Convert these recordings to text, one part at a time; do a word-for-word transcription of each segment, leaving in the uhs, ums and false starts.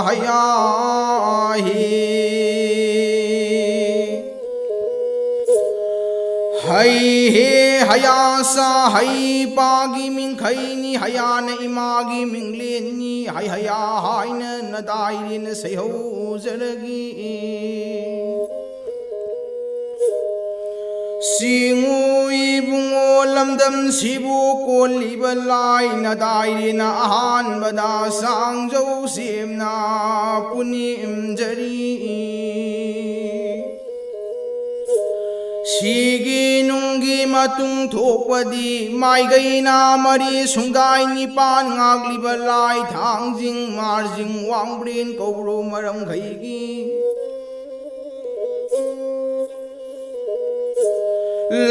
ꯍꯌꯥ ꯍꯤ꯫ ꯍꯩ ꯍꯦ ꯍꯌꯥꯁꯥ ꯍꯩ ꯏꯄꯥꯒꯤ ꯃꯤꯡꯈꯩꯅꯤ, ꯍꯌꯥꯅ ꯏꯃꯥꯒꯤ ꯃꯤꯡꯂꯦꯟꯅꯤ, ꯍꯩ ꯍꯌꯥ ꯍꯥꯏꯅ ꯅꯗꯥꯏꯔꯦꯅ ꯁꯩꯍꯧꯖꯔꯒꯦ꯫ ꯁꯤꯡꯉꯨ ꯏꯕꯨꯡꯉꯣ ꯂꯝꯗꯝꯁꯤꯕꯨ ꯀꯣꯜꯂꯤꯕ ꯂꯥꯏ ꯅꯗꯥꯏꯔꯦꯅ ꯑꯍꯥꯟꯕꯗ ꯁꯥꯡꯖꯧ ꯁꯦꯝꯅ ꯄꯨꯅꯤꯝꯖꯔꯤ꯫ ꯁꯤꯒꯤ ꯅꯨꯡꯒꯤ ꯃꯇꯨꯡ ꯊꯣꯛꯄꯗꯤ ꯃꯥꯏꯒꯩꯅ ꯃꯔꯤ ꯁꯨꯡꯗꯥꯏ ꯅꯤꯄꯥꯟ ꯉꯥꯛꯂꯤꯕ ꯂꯥꯏ ꯊꯥꯡꯖꯤꯡ ꯃꯥꯔꯖꯤꯡ ꯋꯥꯡꯕ꯭ꯔꯦꯟ ꯀꯧꯕ꯭ꯔꯨ ꯃꯔꯝꯈꯩꯒꯤ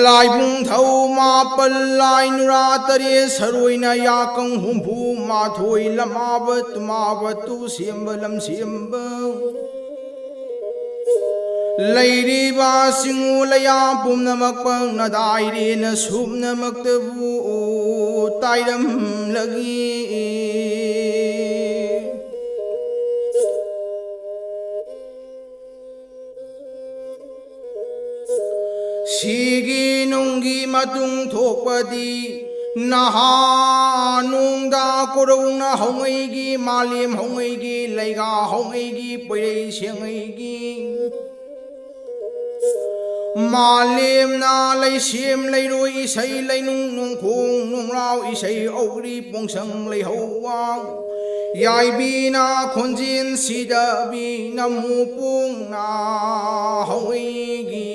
ꯂꯥꯏꯕꯨꯡ ꯊꯧ ꯃꯥꯄꯜ ꯂꯥꯏ ꯅꯨꯔꯥ ꯇꯔꯦꯠ ꯁꯔꯣꯏꯅ ꯌꯥꯀꯪ ꯍꯨꯝꯐꯨ ꯃꯥꯊꯣꯏ ꯂꯃꯥꯕ ꯇꯨꯃꯥꯕ ꯇꯨ ꯁꯦꯝꯕ ꯂꯝ ꯁꯦꯝꯕ ꯂꯩꯔꯤꯕ ꯁꯤꯡꯉꯨ ꯂꯩꯌꯥ ꯄꯨꯝꯅꯃꯛ ꯄꯪꯅꯗꯥꯏꯔꯦꯅ ꯁꯨꯞꯅꯃꯛꯇꯕꯨ ꯇꯥꯏꯔꯝꯂꯒꯤ꯫ ꯁꯤꯒꯤ ꯅꯨꯡꯒꯤ ꯃꯇꯨꯡ ꯊꯣꯛꯄꯗꯤ ꯅꯍꯥ ꯅꯣꯡꯗꯥ ꯀꯣꯔꯧꯅ ꯍꯧꯉꯩꯒꯤ, ꯃꯥꯂꯦꯝ ꯍꯧꯉꯩꯒꯤ, ꯂꯩꯒꯥ ꯍꯧꯉꯩꯒꯤ, ꯄꯣꯏꯔꯩ ꯁꯦꯡꯉꯩꯒꯤ, ꯃꯥꯂꯦꯝꯅ ꯂꯩꯁꯦꯝ ꯂꯩꯔꯣꯏ ꯏꯁꯩ, ꯂꯩꯅꯨꯡ ꯅꯣꯡꯈꯣꯡ ꯅꯣꯡꯂꯥꯎ ꯏꯁꯩ, ꯑꯧꯔꯤ ꯄꯣꯡꯁꯪ ꯂꯩꯍꯧꯋꯥꯡ, ꯌꯥꯏꯕꯤꯅ ꯈꯣꯟꯖꯦꯜ ꯁꯤꯗꯕꯤ, ꯅꯝꯃꯨ ꯄꯣꯡꯅ ꯍꯧꯉꯩꯒꯤ꯫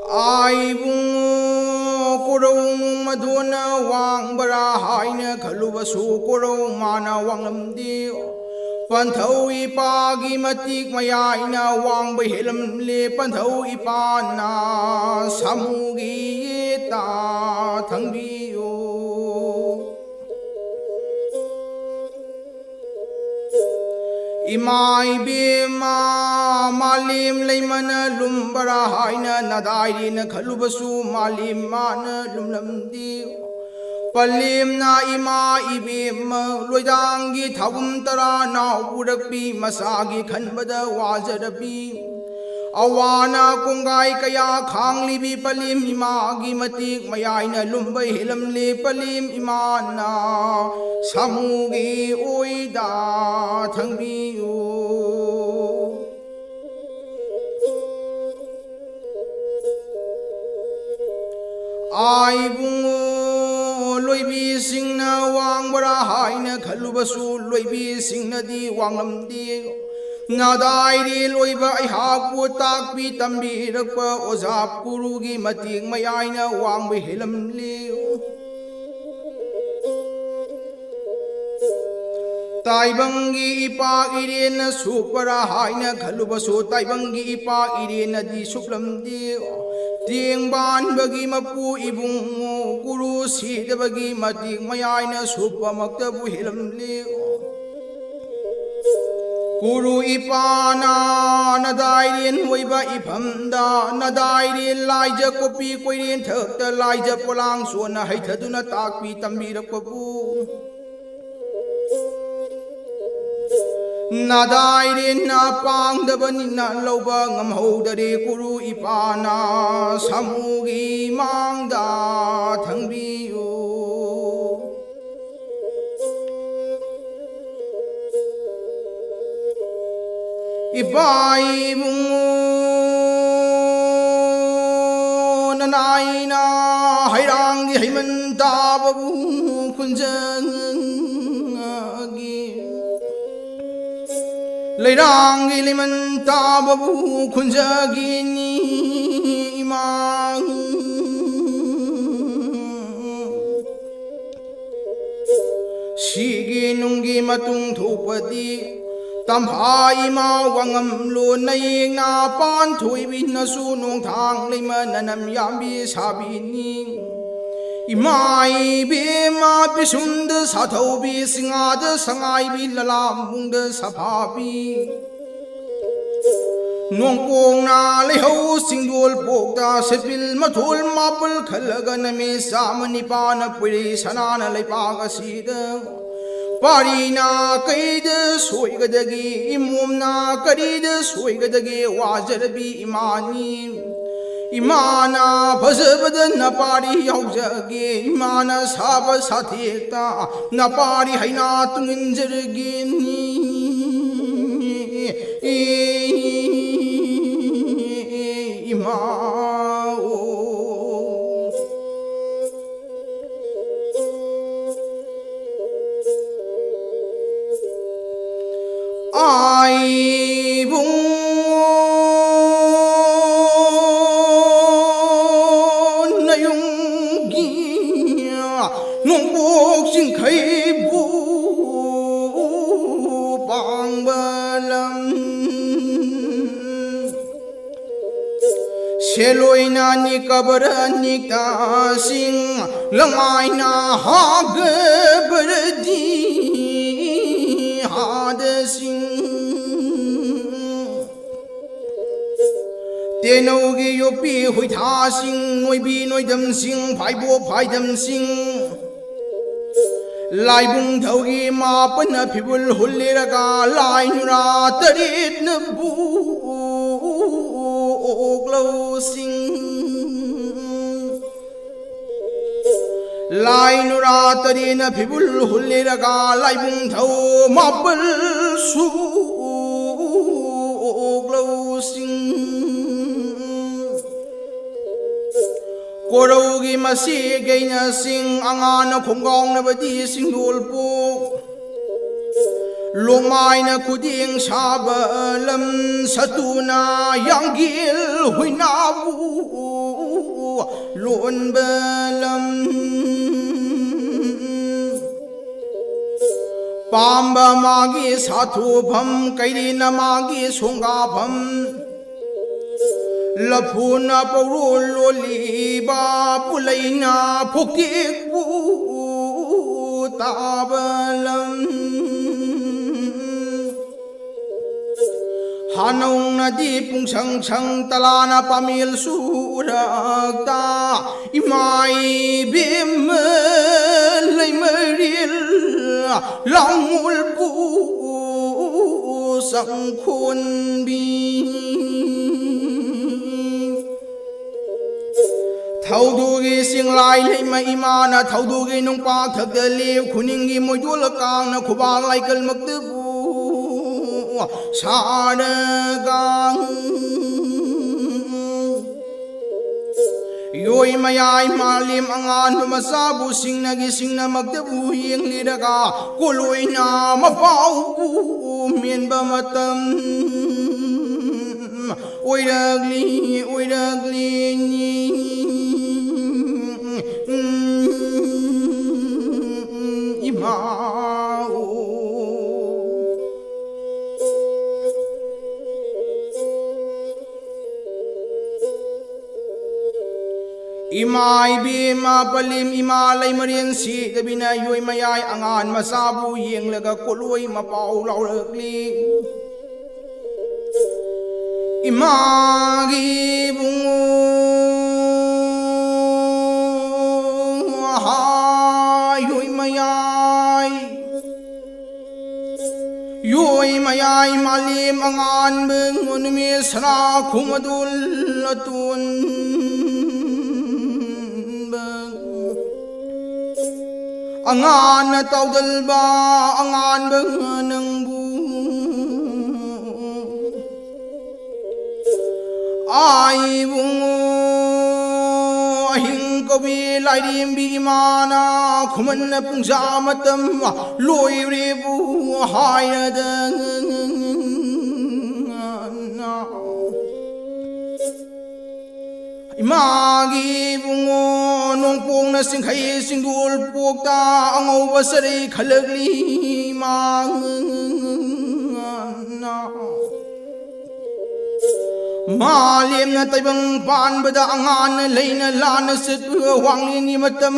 ꯑꯥꯏꯕꯨꯡꯉꯣ, ꯀꯣꯔꯧ ꯅꯣꯡꯃꯗꯣꯟꯅ ꯋꯥꯡꯕꯔꯥ ꯍꯥꯏꯅ ꯈꯜꯂꯨꯕꯁꯨ, ꯀꯣꯔꯧ ꯃꯥꯅ ꯋꯥꯡꯂꯝꯗꯦ꯫ ꯄꯟꯊꯧ ꯏꯄꯥꯒꯤ ꯃꯇꯤꯛ ꯃꯌꯥꯏꯅ ꯋꯥꯡꯕ ꯍꯦꯜꯂꯝꯂꯦ꯫ ꯄꯟꯊꯧ ꯏꯄꯥꯅ ꯁꯥꯃꯨꯒꯤ ꯌꯦꯠꯇ ꯊꯪꯕꯤꯌꯨ꯫ ꯏꯃꯥ ꯏꯕꯦꯝꯃ, ꯃꯥꯂꯦꯝ ꯂꯩꯃꯅ ꯂꯨꯝꯕꯔꯥ ꯍꯥꯏꯅ ꯅꯥꯗꯥꯏꯔꯦꯅ ꯈꯜꯂꯨꯕꯁꯨ, ꯃꯥꯂꯦꯝ ꯃꯥꯅ ꯂꯨꯝꯂꯝꯗꯦ꯫ ꯄꯂꯦꯝꯅ ꯏꯃꯥ ꯏꯕꯦꯝꯃ ꯂꯣꯏꯗꯥꯡꯒꯤ ꯊꯥꯎꯒꯨꯝ ꯇꯔꯥ ꯅꯥꯎ ꯄꯨꯔꯛꯄꯤ, ꯃꯆꯥꯒꯤ ꯈꯟꯕꯗ ꯋꯥꯖꯔꯕꯤ꯫ ꯑꯋꯥꯅ ꯀꯣꯡꯒꯥꯏ ꯀꯌꯥ ꯈꯥꯡꯂꯤꯕꯤ ꯄꯂꯦꯝ ꯏꯃꯥꯒꯤ ꯃꯇꯤꯛ ꯃꯌꯥꯏꯅ ꯂꯨꯝꯕ ꯍꯦꯜꯂꯝꯂꯦ꯫ ꯄꯂꯦꯝ ꯏꯃꯥꯅ ꯁꯥꯃꯨꯒꯤ ꯑꯣꯏꯗ ꯊꯪꯕꯤꯌꯨ꯫ ꯑꯥꯏꯕꯨꯡꯉꯣ, ꯂꯣꯏꯕꯤꯁꯤꯡꯅ ꯋꯥꯡꯕ꯭ꯔꯥ ꯍꯥꯏꯅ ꯈꯜꯂꯨꯕꯁꯨ, ꯂꯣꯏꯕꯤꯁꯤꯡꯅꯗꯤ ꯋꯥꯡꯂꯝꯗꯦ꯫ ꯅꯥꯗꯥꯏꯔꯦ ꯂꯣꯏꯕ ꯑꯩꯍꯥꯛꯄꯨ ꯇꯥꯛꯄꯤ ꯇꯝꯕꯤꯔꯛꯄ ꯑꯣꯖꯥ ꯒꯨꯔꯨꯒꯤ ꯃꯇꯦꯡ ꯃꯌꯥꯏꯅ ꯋꯥꯡꯕ ꯍꯦꯜꯂꯝꯂꯦ꯫ ꯇꯥꯏꯕꯪꯒꯤ ꯏꯄꯥ ꯏꯔꯦꯟꯅ ꯁꯨꯞꯄꯔꯥ ꯍꯥꯏꯅ ꯈꯜꯂꯨꯕꯁꯨ, ꯇꯥꯏꯕꯪꯒꯤ ꯏꯄꯥ ꯏꯔꯦꯟꯅꯗꯤ ꯁꯨꯞꯂꯝꯗꯦ꯫ ꯇꯦꯡꯕꯥꯟꯕꯒꯤ ꯃꯄꯨ ꯏꯕꯨꯡꯉꯣ ꯒꯨꯔꯨ ꯁꯤꯗꯕꯒꯤ ꯃꯇꯦꯡ ꯃꯌꯥꯏꯅ ꯁꯨꯞꯄꯃꯛꯇꯕꯨ ꯍꯦꯜꯂꯝꯂꯦ꯫ ꯒꯨꯔꯨ ꯏꯄꯥꯅ ꯅꯗꯥꯏꯔꯦꯟ ꯑꯣꯏꯕ ꯏꯐꯝꯗ, ꯅꯗꯥꯏꯔꯦꯟ ꯂꯥꯏꯖ ꯀꯣꯄꯤ ꯀꯣꯏꯔꯦꯟ ꯊꯛꯇ ꯂꯥꯏꯖ ꯄꯣꯂꯥꯡ ꯆꯣꯟꯅ ꯍꯩꯊꯗꯨꯅ ꯇꯥꯛꯄꯤ ꯇꯝꯕꯤꯔꯛꯄꯕꯨ, ꯅꯥꯗꯥꯏꯔꯦꯟꯅ ꯄꯥꯡꯗꯕꯅꯤꯅ ꯂꯧꯕ ꯉꯝꯍꯧꯗꯔꯦ꯫ ꯀꯨꯔꯨ ꯏꯄꯥꯅ ꯁꯥꯃꯨꯒꯤ ꯃꯥꯡꯗ ꯊꯝꯕꯤꯌꯨ꯫ ꯏꯄꯥ ꯏꯕꯨꯡꯉꯣ, ꯅꯅꯥꯏꯅ ꯍꯩꯔꯥꯡꯒꯤ ꯍꯩꯃꯟ ꯇꯥꯕꯕꯨ ꯈꯨꯟꯖꯪꯒꯤ, ꯂꯩꯔꯥꯡꯒꯤ ꯂꯩꯃꯟ ꯇꯥꯕꯕꯨ ꯈꯨꯟꯖꯒꯤꯅꯤ ꯏꯃꯥ꯫ ꯁꯤꯒꯤ ꯅꯨꯡꯒꯤ ꯃꯇꯨꯡ ꯊꯣꯛꯄꯗꯤ ꯇꯝꯐꯥ ꯏꯃꯥ ꯋꯥꯉꯝꯂꯣꯟ ꯅꯌꯦꯡꯅ ꯄꯥꯟꯊꯣꯏꯕꯤ ꯅꯁꯨ ꯅꯣꯡꯊꯥꯡ ꯂꯩꯃ ꯅꯅꯝ ꯌꯥꯝꯕꯤ ꯁꯥꯕꯤꯅꯤ꯫ ꯏꯃꯥ ꯏꯕꯦꯝꯃ ꯄꯤꯁꯨꯝꯗ ꯁꯥꯊꯧꯕꯤ, ꯁꯤꯡꯉꯥꯗ ꯁꯉꯥꯏꯕꯤ, ꯂꯂꯥꯝꯕꯨꯡꯗ ꯁꯥꯐꯥꯕꯤ꯫ ꯅꯣꯡꯄꯣꯛꯅ ꯂꯩꯍꯧ ꯆꯤꯡꯗꯣꯜ ꯄꯣꯛꯇ ꯁꯦꯄꯤꯜ ꯃꯊꯣꯜ ꯃꯥꯄꯜ ꯈꯜꯂꯒ ꯅꯃꯤ ꯆꯥꯝꯃ ꯅꯤꯄꯥꯅ ꯄꯨꯔꯤ ꯁꯅꯥꯅ ꯂꯩꯄꯥꯛ ꯑꯁꯤꯗ꯫ ꯄꯥꯔꯤꯅ ꯀꯩꯗ ꯁꯣꯏꯒꯗꯒꯦ, ꯏꯃꯣꯝꯅ ꯀꯔꯤꯗ ꯁꯣꯏꯒꯗꯒꯦ, ꯋꯥꯖꯔꯕꯤ ꯏꯃꯥꯅꯤ꯫ ꯏꯃꯥꯅ ꯐꯖꯕꯗ ꯅꯄꯥꯔꯤ ꯌꯥꯎꯖꯒꯦ, ꯏꯃꯥꯅ ꯁꯥꯕ ꯁꯥꯊꯦꯛꯇ ꯅꯄꯥꯔꯤ ꯍꯩꯅꯥ ꯇꯨꯡꯏꯟꯖꯔꯒꯦꯅꯤ꯫ ꯏꯃꯥ ꯑꯣ꯫ ꯑꯥꯏꯕꯨꯡ ꯅꯌꯨꯝꯒꯤ ꯅꯣꯡꯄꯣꯛ ꯆꯤꯡꯈꯩꯕꯨ ꯄꯥꯡꯕ ꯂꯝ꯫ ꯁꯦꯂꯣꯏꯅ ꯅꯤꯛꯀꯕꯔ ꯅꯤꯛꯇꯥꯁꯤꯡ, ꯂꯃꯥꯏꯅ ꯍꯥꯒꯕꯔꯗꯤ ꯍꯥꯗꯁꯤꯡ꯫ ꯇꯦꯅꯧꯒꯤ ꯌꯣꯠꯄꯤ ꯍꯨꯏꯊꯥꯁꯤꯡ, ꯅꯣꯏꯕꯤ ꯅꯣꯏꯗꯝꯁꯤꯡ, ꯐꯥꯏꯕꯣꯛ ꯐꯥꯏꯗꯝꯁꯤꯡ꯫ ꯂꯥꯏꯕꯨꯡꯊꯧꯒꯤ ꯃꯥꯄꯟꯅ ꯐꯤꯕꯨꯜ ꯍꯨꯜꯂꯤꯔꯒ ꯂꯥꯏ ꯅꯨꯔꯥ ꯇꯔꯦꯠꯅ ꯕꯨ ꯑꯣꯛꯂꯧꯁꯤꯡ꯫ ꯂꯥꯏ ꯅꯨꯔꯥ ꯇꯔꯦꯠꯅ ꯐꯤꯕꯨꯜ ꯍꯨꯜꯂꯤꯔꯒ ꯂꯥꯏꯕꯨꯡꯊꯧ ꯃꯥꯄꯜ ꯁꯨ ꯑꯣꯛꯂꯧꯁꯤꯡ꯫ ꯀꯣꯔꯧꯒꯤ ꯃꯁꯤ ꯒꯩꯅꯁꯤꯡ ꯑꯉꯥꯅ ꯈꯣꯡꯒꯥꯎꯅꯕꯗꯤ ꯁꯤꯡꯗꯣꯜꯄꯣꯛ꯫ ꯂꯣꯡꯃꯥꯏꯅ ꯈꯨꯗꯦꯡ ꯁꯥꯕ ꯂꯝ ꯁꯇꯨꯅ ꯌꯥꯡꯒꯦꯜ ꯍꯨꯏꯅꯥꯕꯨ ꯂꯣꯟꯕ ꯂꯝ꯫ ꯄꯥꯝꯕ ꯃꯥꯒꯤ ꯁꯥꯊꯨꯐꯝ ꯀꯩꯔꯤꯅ ꯃꯥꯒꯤ ꯁꯣꯡꯒꯥꯐꯝ꯫ ꯂꯐꯨꯅ ꯄꯧꯔꯣꯜ ꯂꯣꯜꯂꯤꯕ ꯄꯨꯂꯩꯅ ꯐꯣꯛꯇꯦꯛꯄꯨ ꯇꯥꯕ ꯂꯝ꯫ ꯍꯥꯅꯧꯅꯗꯤ ꯄꯨꯡꯁꯪ ꯁꯪ ꯇꯂꯥꯅ ꯄꯥꯃꯦꯜ ꯁꯨꯔꯛꯇ ꯏꯃꯥ ꯏꯕꯦꯝꯃ ꯂꯩꯃꯔꯦꯜ ꯂꯥꯡꯃꯨꯜꯕꯨ ꯆꯪꯈꯣꯟꯕꯤ꯫ ꯊꯧꯗꯨꯒꯤ ꯆꯤꯡꯂꯥꯏ ꯂꯩꯃ ꯏꯃꯥꯅ ꯊꯧꯗꯨꯒꯤ ꯅꯨꯡꯄꯥꯛ ꯊꯛꯇ ꯂꯦꯞ ꯈꯨꯅꯤꯡꯒꯤ ꯃꯣꯏꯗꯣꯜ ꯀꯥꯡꯅ ꯈꯨꯕꯥꯛ ꯂꯥꯏꯀꯜꯃꯛꯇꯕꯨ ꯁꯥꯔꯒ꯫ ꯌꯣꯏ ꯃꯌꯥꯏ ꯃꯥꯂꯦꯝ ꯑꯉꯥꯟꯕ ꯃꯆꯥꯕꯨ ꯁꯤꯡꯅꯒꯤ ꯁꯤꯡꯅꯃꯛꯇꯕꯨ ꯌꯦꯡꯂꯤꯔꯒ ꯀꯣꯂꯣꯏꯅ ꯃꯄꯥꯎꯕꯨ ꯃꯦꯟꯕ ꯃꯇꯝ ꯑꯣꯏꯔꯛꯂꯤ, ꯑꯣꯏꯔꯛꯂꯤ꯫ ꯏꯃꯥ꯫ ꯏꯃꯥ ꯏꯕꯦꯝꯃ ꯄꯂꯦꯝ ꯏꯃꯥ ꯂꯩꯃꯔꯦꯟ ꯁꯤꯗꯕꯤꯅ ꯌꯣꯏ ꯃꯌꯥꯏ ꯑꯉꯥꯟ ꯃꯆꯥꯕꯨ ꯌꯦꯡꯂꯒ ꯀꯣꯠꯂꯣꯏ ꯃꯄꯥꯎ ꯂꯥꯎꯔꯛꯂꯤ꯫ ꯏꯃꯥꯒꯤ ꯏꯕꯨꯡꯉꯣ ꯍꯥꯏ ꯌꯣꯏ ꯃꯌꯥꯏ, ꯌꯣꯏ ꯃꯌꯥꯏ ꯃꯥꯂꯦꯝ ꯑꯉꯥꯟꯕ ꯅꯨꯃꯤꯠ ꯁꯅꯥ ꯈꯨꯃꯗꯨꯜ ꯑꯇꯣꯟꯕ ꯑꯉꯥꯟꯅ ꯇꯥꯎꯗꯜꯕ ꯑꯉꯥꯟꯕ ꯅꯪꯕꯨ ꯑꯥꯏ ꯏꯕꯨꯡꯉꯣ, ꯑꯍꯤꯡ ꯀꯧꯕꯤ ꯂꯥꯏꯔꯦꯝꯕꯤ ꯏꯃꯥꯅ ꯈꯨꯃꯟꯅ ꯄꯨꯡꯖꯥ ꯃꯇꯝ ꯂꯣꯏꯔꯦꯕꯨ ꯍꯥꯏꯔꯗꯅ꯫ ꯏꯃꯥꯒꯤ ꯏꯕꯨꯡꯉꯣ ꯅꯣꯡꯄꯣꯛꯅ ꯆꯤꯡꯈꯩ ꯆꯤꯡꯗꯣꯜ ꯄꯣꯛꯇ ꯑꯉꯧꯕ ꯆꯔꯩ ꯈꯜꯂꯛꯂꯤ ꯏꯃꯥ꯫ ꯃꯥꯂꯦꯝꯅ ꯇꯥꯏꯕꯪ ꯄꯥꯟꯕꯗ ꯑꯉꯥꯟꯅ ꯂꯩꯅ ꯂꯥꯟꯅ ꯆꯠꯄ ꯋꯥꯡꯂꯦꯟꯒꯤ ꯃꯇꯝ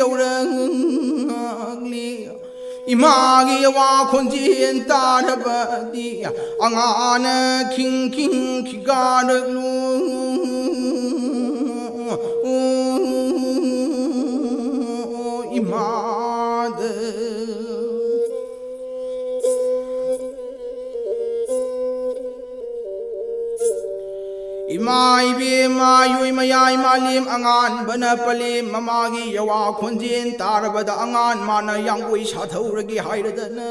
ꯌꯧꯔꯛꯂꯤ꯫ ꯏꯃꯥꯒꯤ ꯑꯋꯥ ꯈꯣꯟꯖꯦꯜ ꯇꯥꯔꯕꯗꯤ ꯑꯉꯥꯅ ꯈꯤꯡ ꯈꯤꯡ ꯈꯤꯒꯥꯔꯛꯂꯨ ꯏꯃꯥꯗ꯫ ꯏꯃꯥ ꯏꯕꯦꯝꯃ ꯌꯣꯏ ꯃꯌꯥꯏ ꯃꯥꯂꯦꯝ ꯑꯉꯥꯟꯕꯅ ꯄꯂꯦꯝ ꯃꯃꯥꯒꯤ ꯌꯋꯥ ꯈꯣꯟꯖꯦꯜ ꯇꯥꯔꯕꯗ ꯑꯉꯥꯟ ꯃꯥꯅ ꯌꯥꯡꯒꯣꯏ ꯁꯥꯊꯧꯔꯒꯦ ꯍꯥꯏꯔꯗꯅ꯫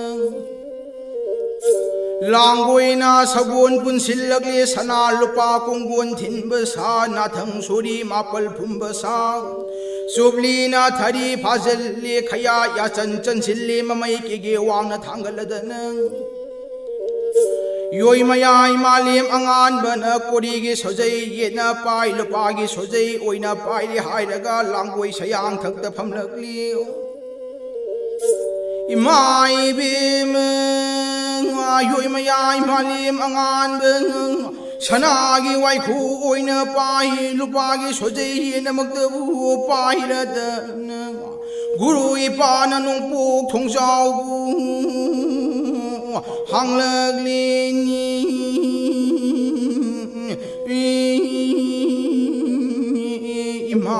ꯂꯥꯡꯒꯣꯏꯅ ꯁꯒꯣꯜ ꯄꯨꯟꯁꯤꯜꯂꯛꯂꯦ ꯁꯅꯥ ꯂꯨꯄꯥ ꯀꯣꯡꯒꯣꯟ ꯊꯤꯟꯕ ꯁꯥ ꯅꯥꯊꯪ ꯁꯣꯔꯤ ꯃꯥꯄꯜ ꯐꯨꯝꯕ ꯁꯥ꯫ ꯆꯨꯞꯂꯤꯅ ꯊꯔꯤ ꯐꯥꯖꯤꯜꯂꯦ ꯈꯌꯥ ꯌꯥꯆꯟ ꯆꯟꯁꯤꯜꯂꯦ ꯃꯃꯩ ꯀꯦꯒꯦ ꯋꯥꯡꯅ ꯊꯥꯡꯒꯠꯂꯗꯅ꯫ ꯌꯣꯏ ꯃꯌꯥꯏ ꯃꯥꯂꯦꯝ ꯑꯉꯥꯟꯕꯅ ꯀꯣꯔꯤꯒꯤ ꯁꯣꯖꯩ ꯌꯦꯠꯅ ꯄꯥꯏ ꯂꯨꯄꯥꯒꯤ ꯁꯣꯖꯩ ꯑꯣꯏꯅ ꯄꯥꯏꯔꯦ ꯍꯥꯏꯔꯒ ꯂꯥꯡꯒꯣꯏ ꯁꯌꯥꯡ ꯊꯛꯇ ꯐꯝꯂꯛꯂꯤ꯫ ꯏꯃꯥ ꯏꯕꯦꯝꯃ ꯌꯣꯏ ꯃꯌꯥꯏ ꯃꯥꯂꯦꯝ ꯑꯉꯥꯟꯕ ꯁꯅꯥꯒꯤ ꯋꯥꯏꯈꯨ ꯑꯣꯏꯅ ꯄꯥꯏ ꯂꯨꯄꯥꯒꯤ ꯁꯣꯖꯩ ꯌꯦꯠꯅꯃꯛꯇꯕꯨ ꯄꯥꯏꯔꯗꯅ꯫ ꯒꯨꯔꯨ ꯏꯄꯥꯅ ꯅꯣꯡꯄꯣꯛ ꯊꯣꯡꯖꯥꯎꯕꯨ ꯍꯥꯡꯂꯛꯂꯤꯅꯤ ꯏꯃꯥ꯫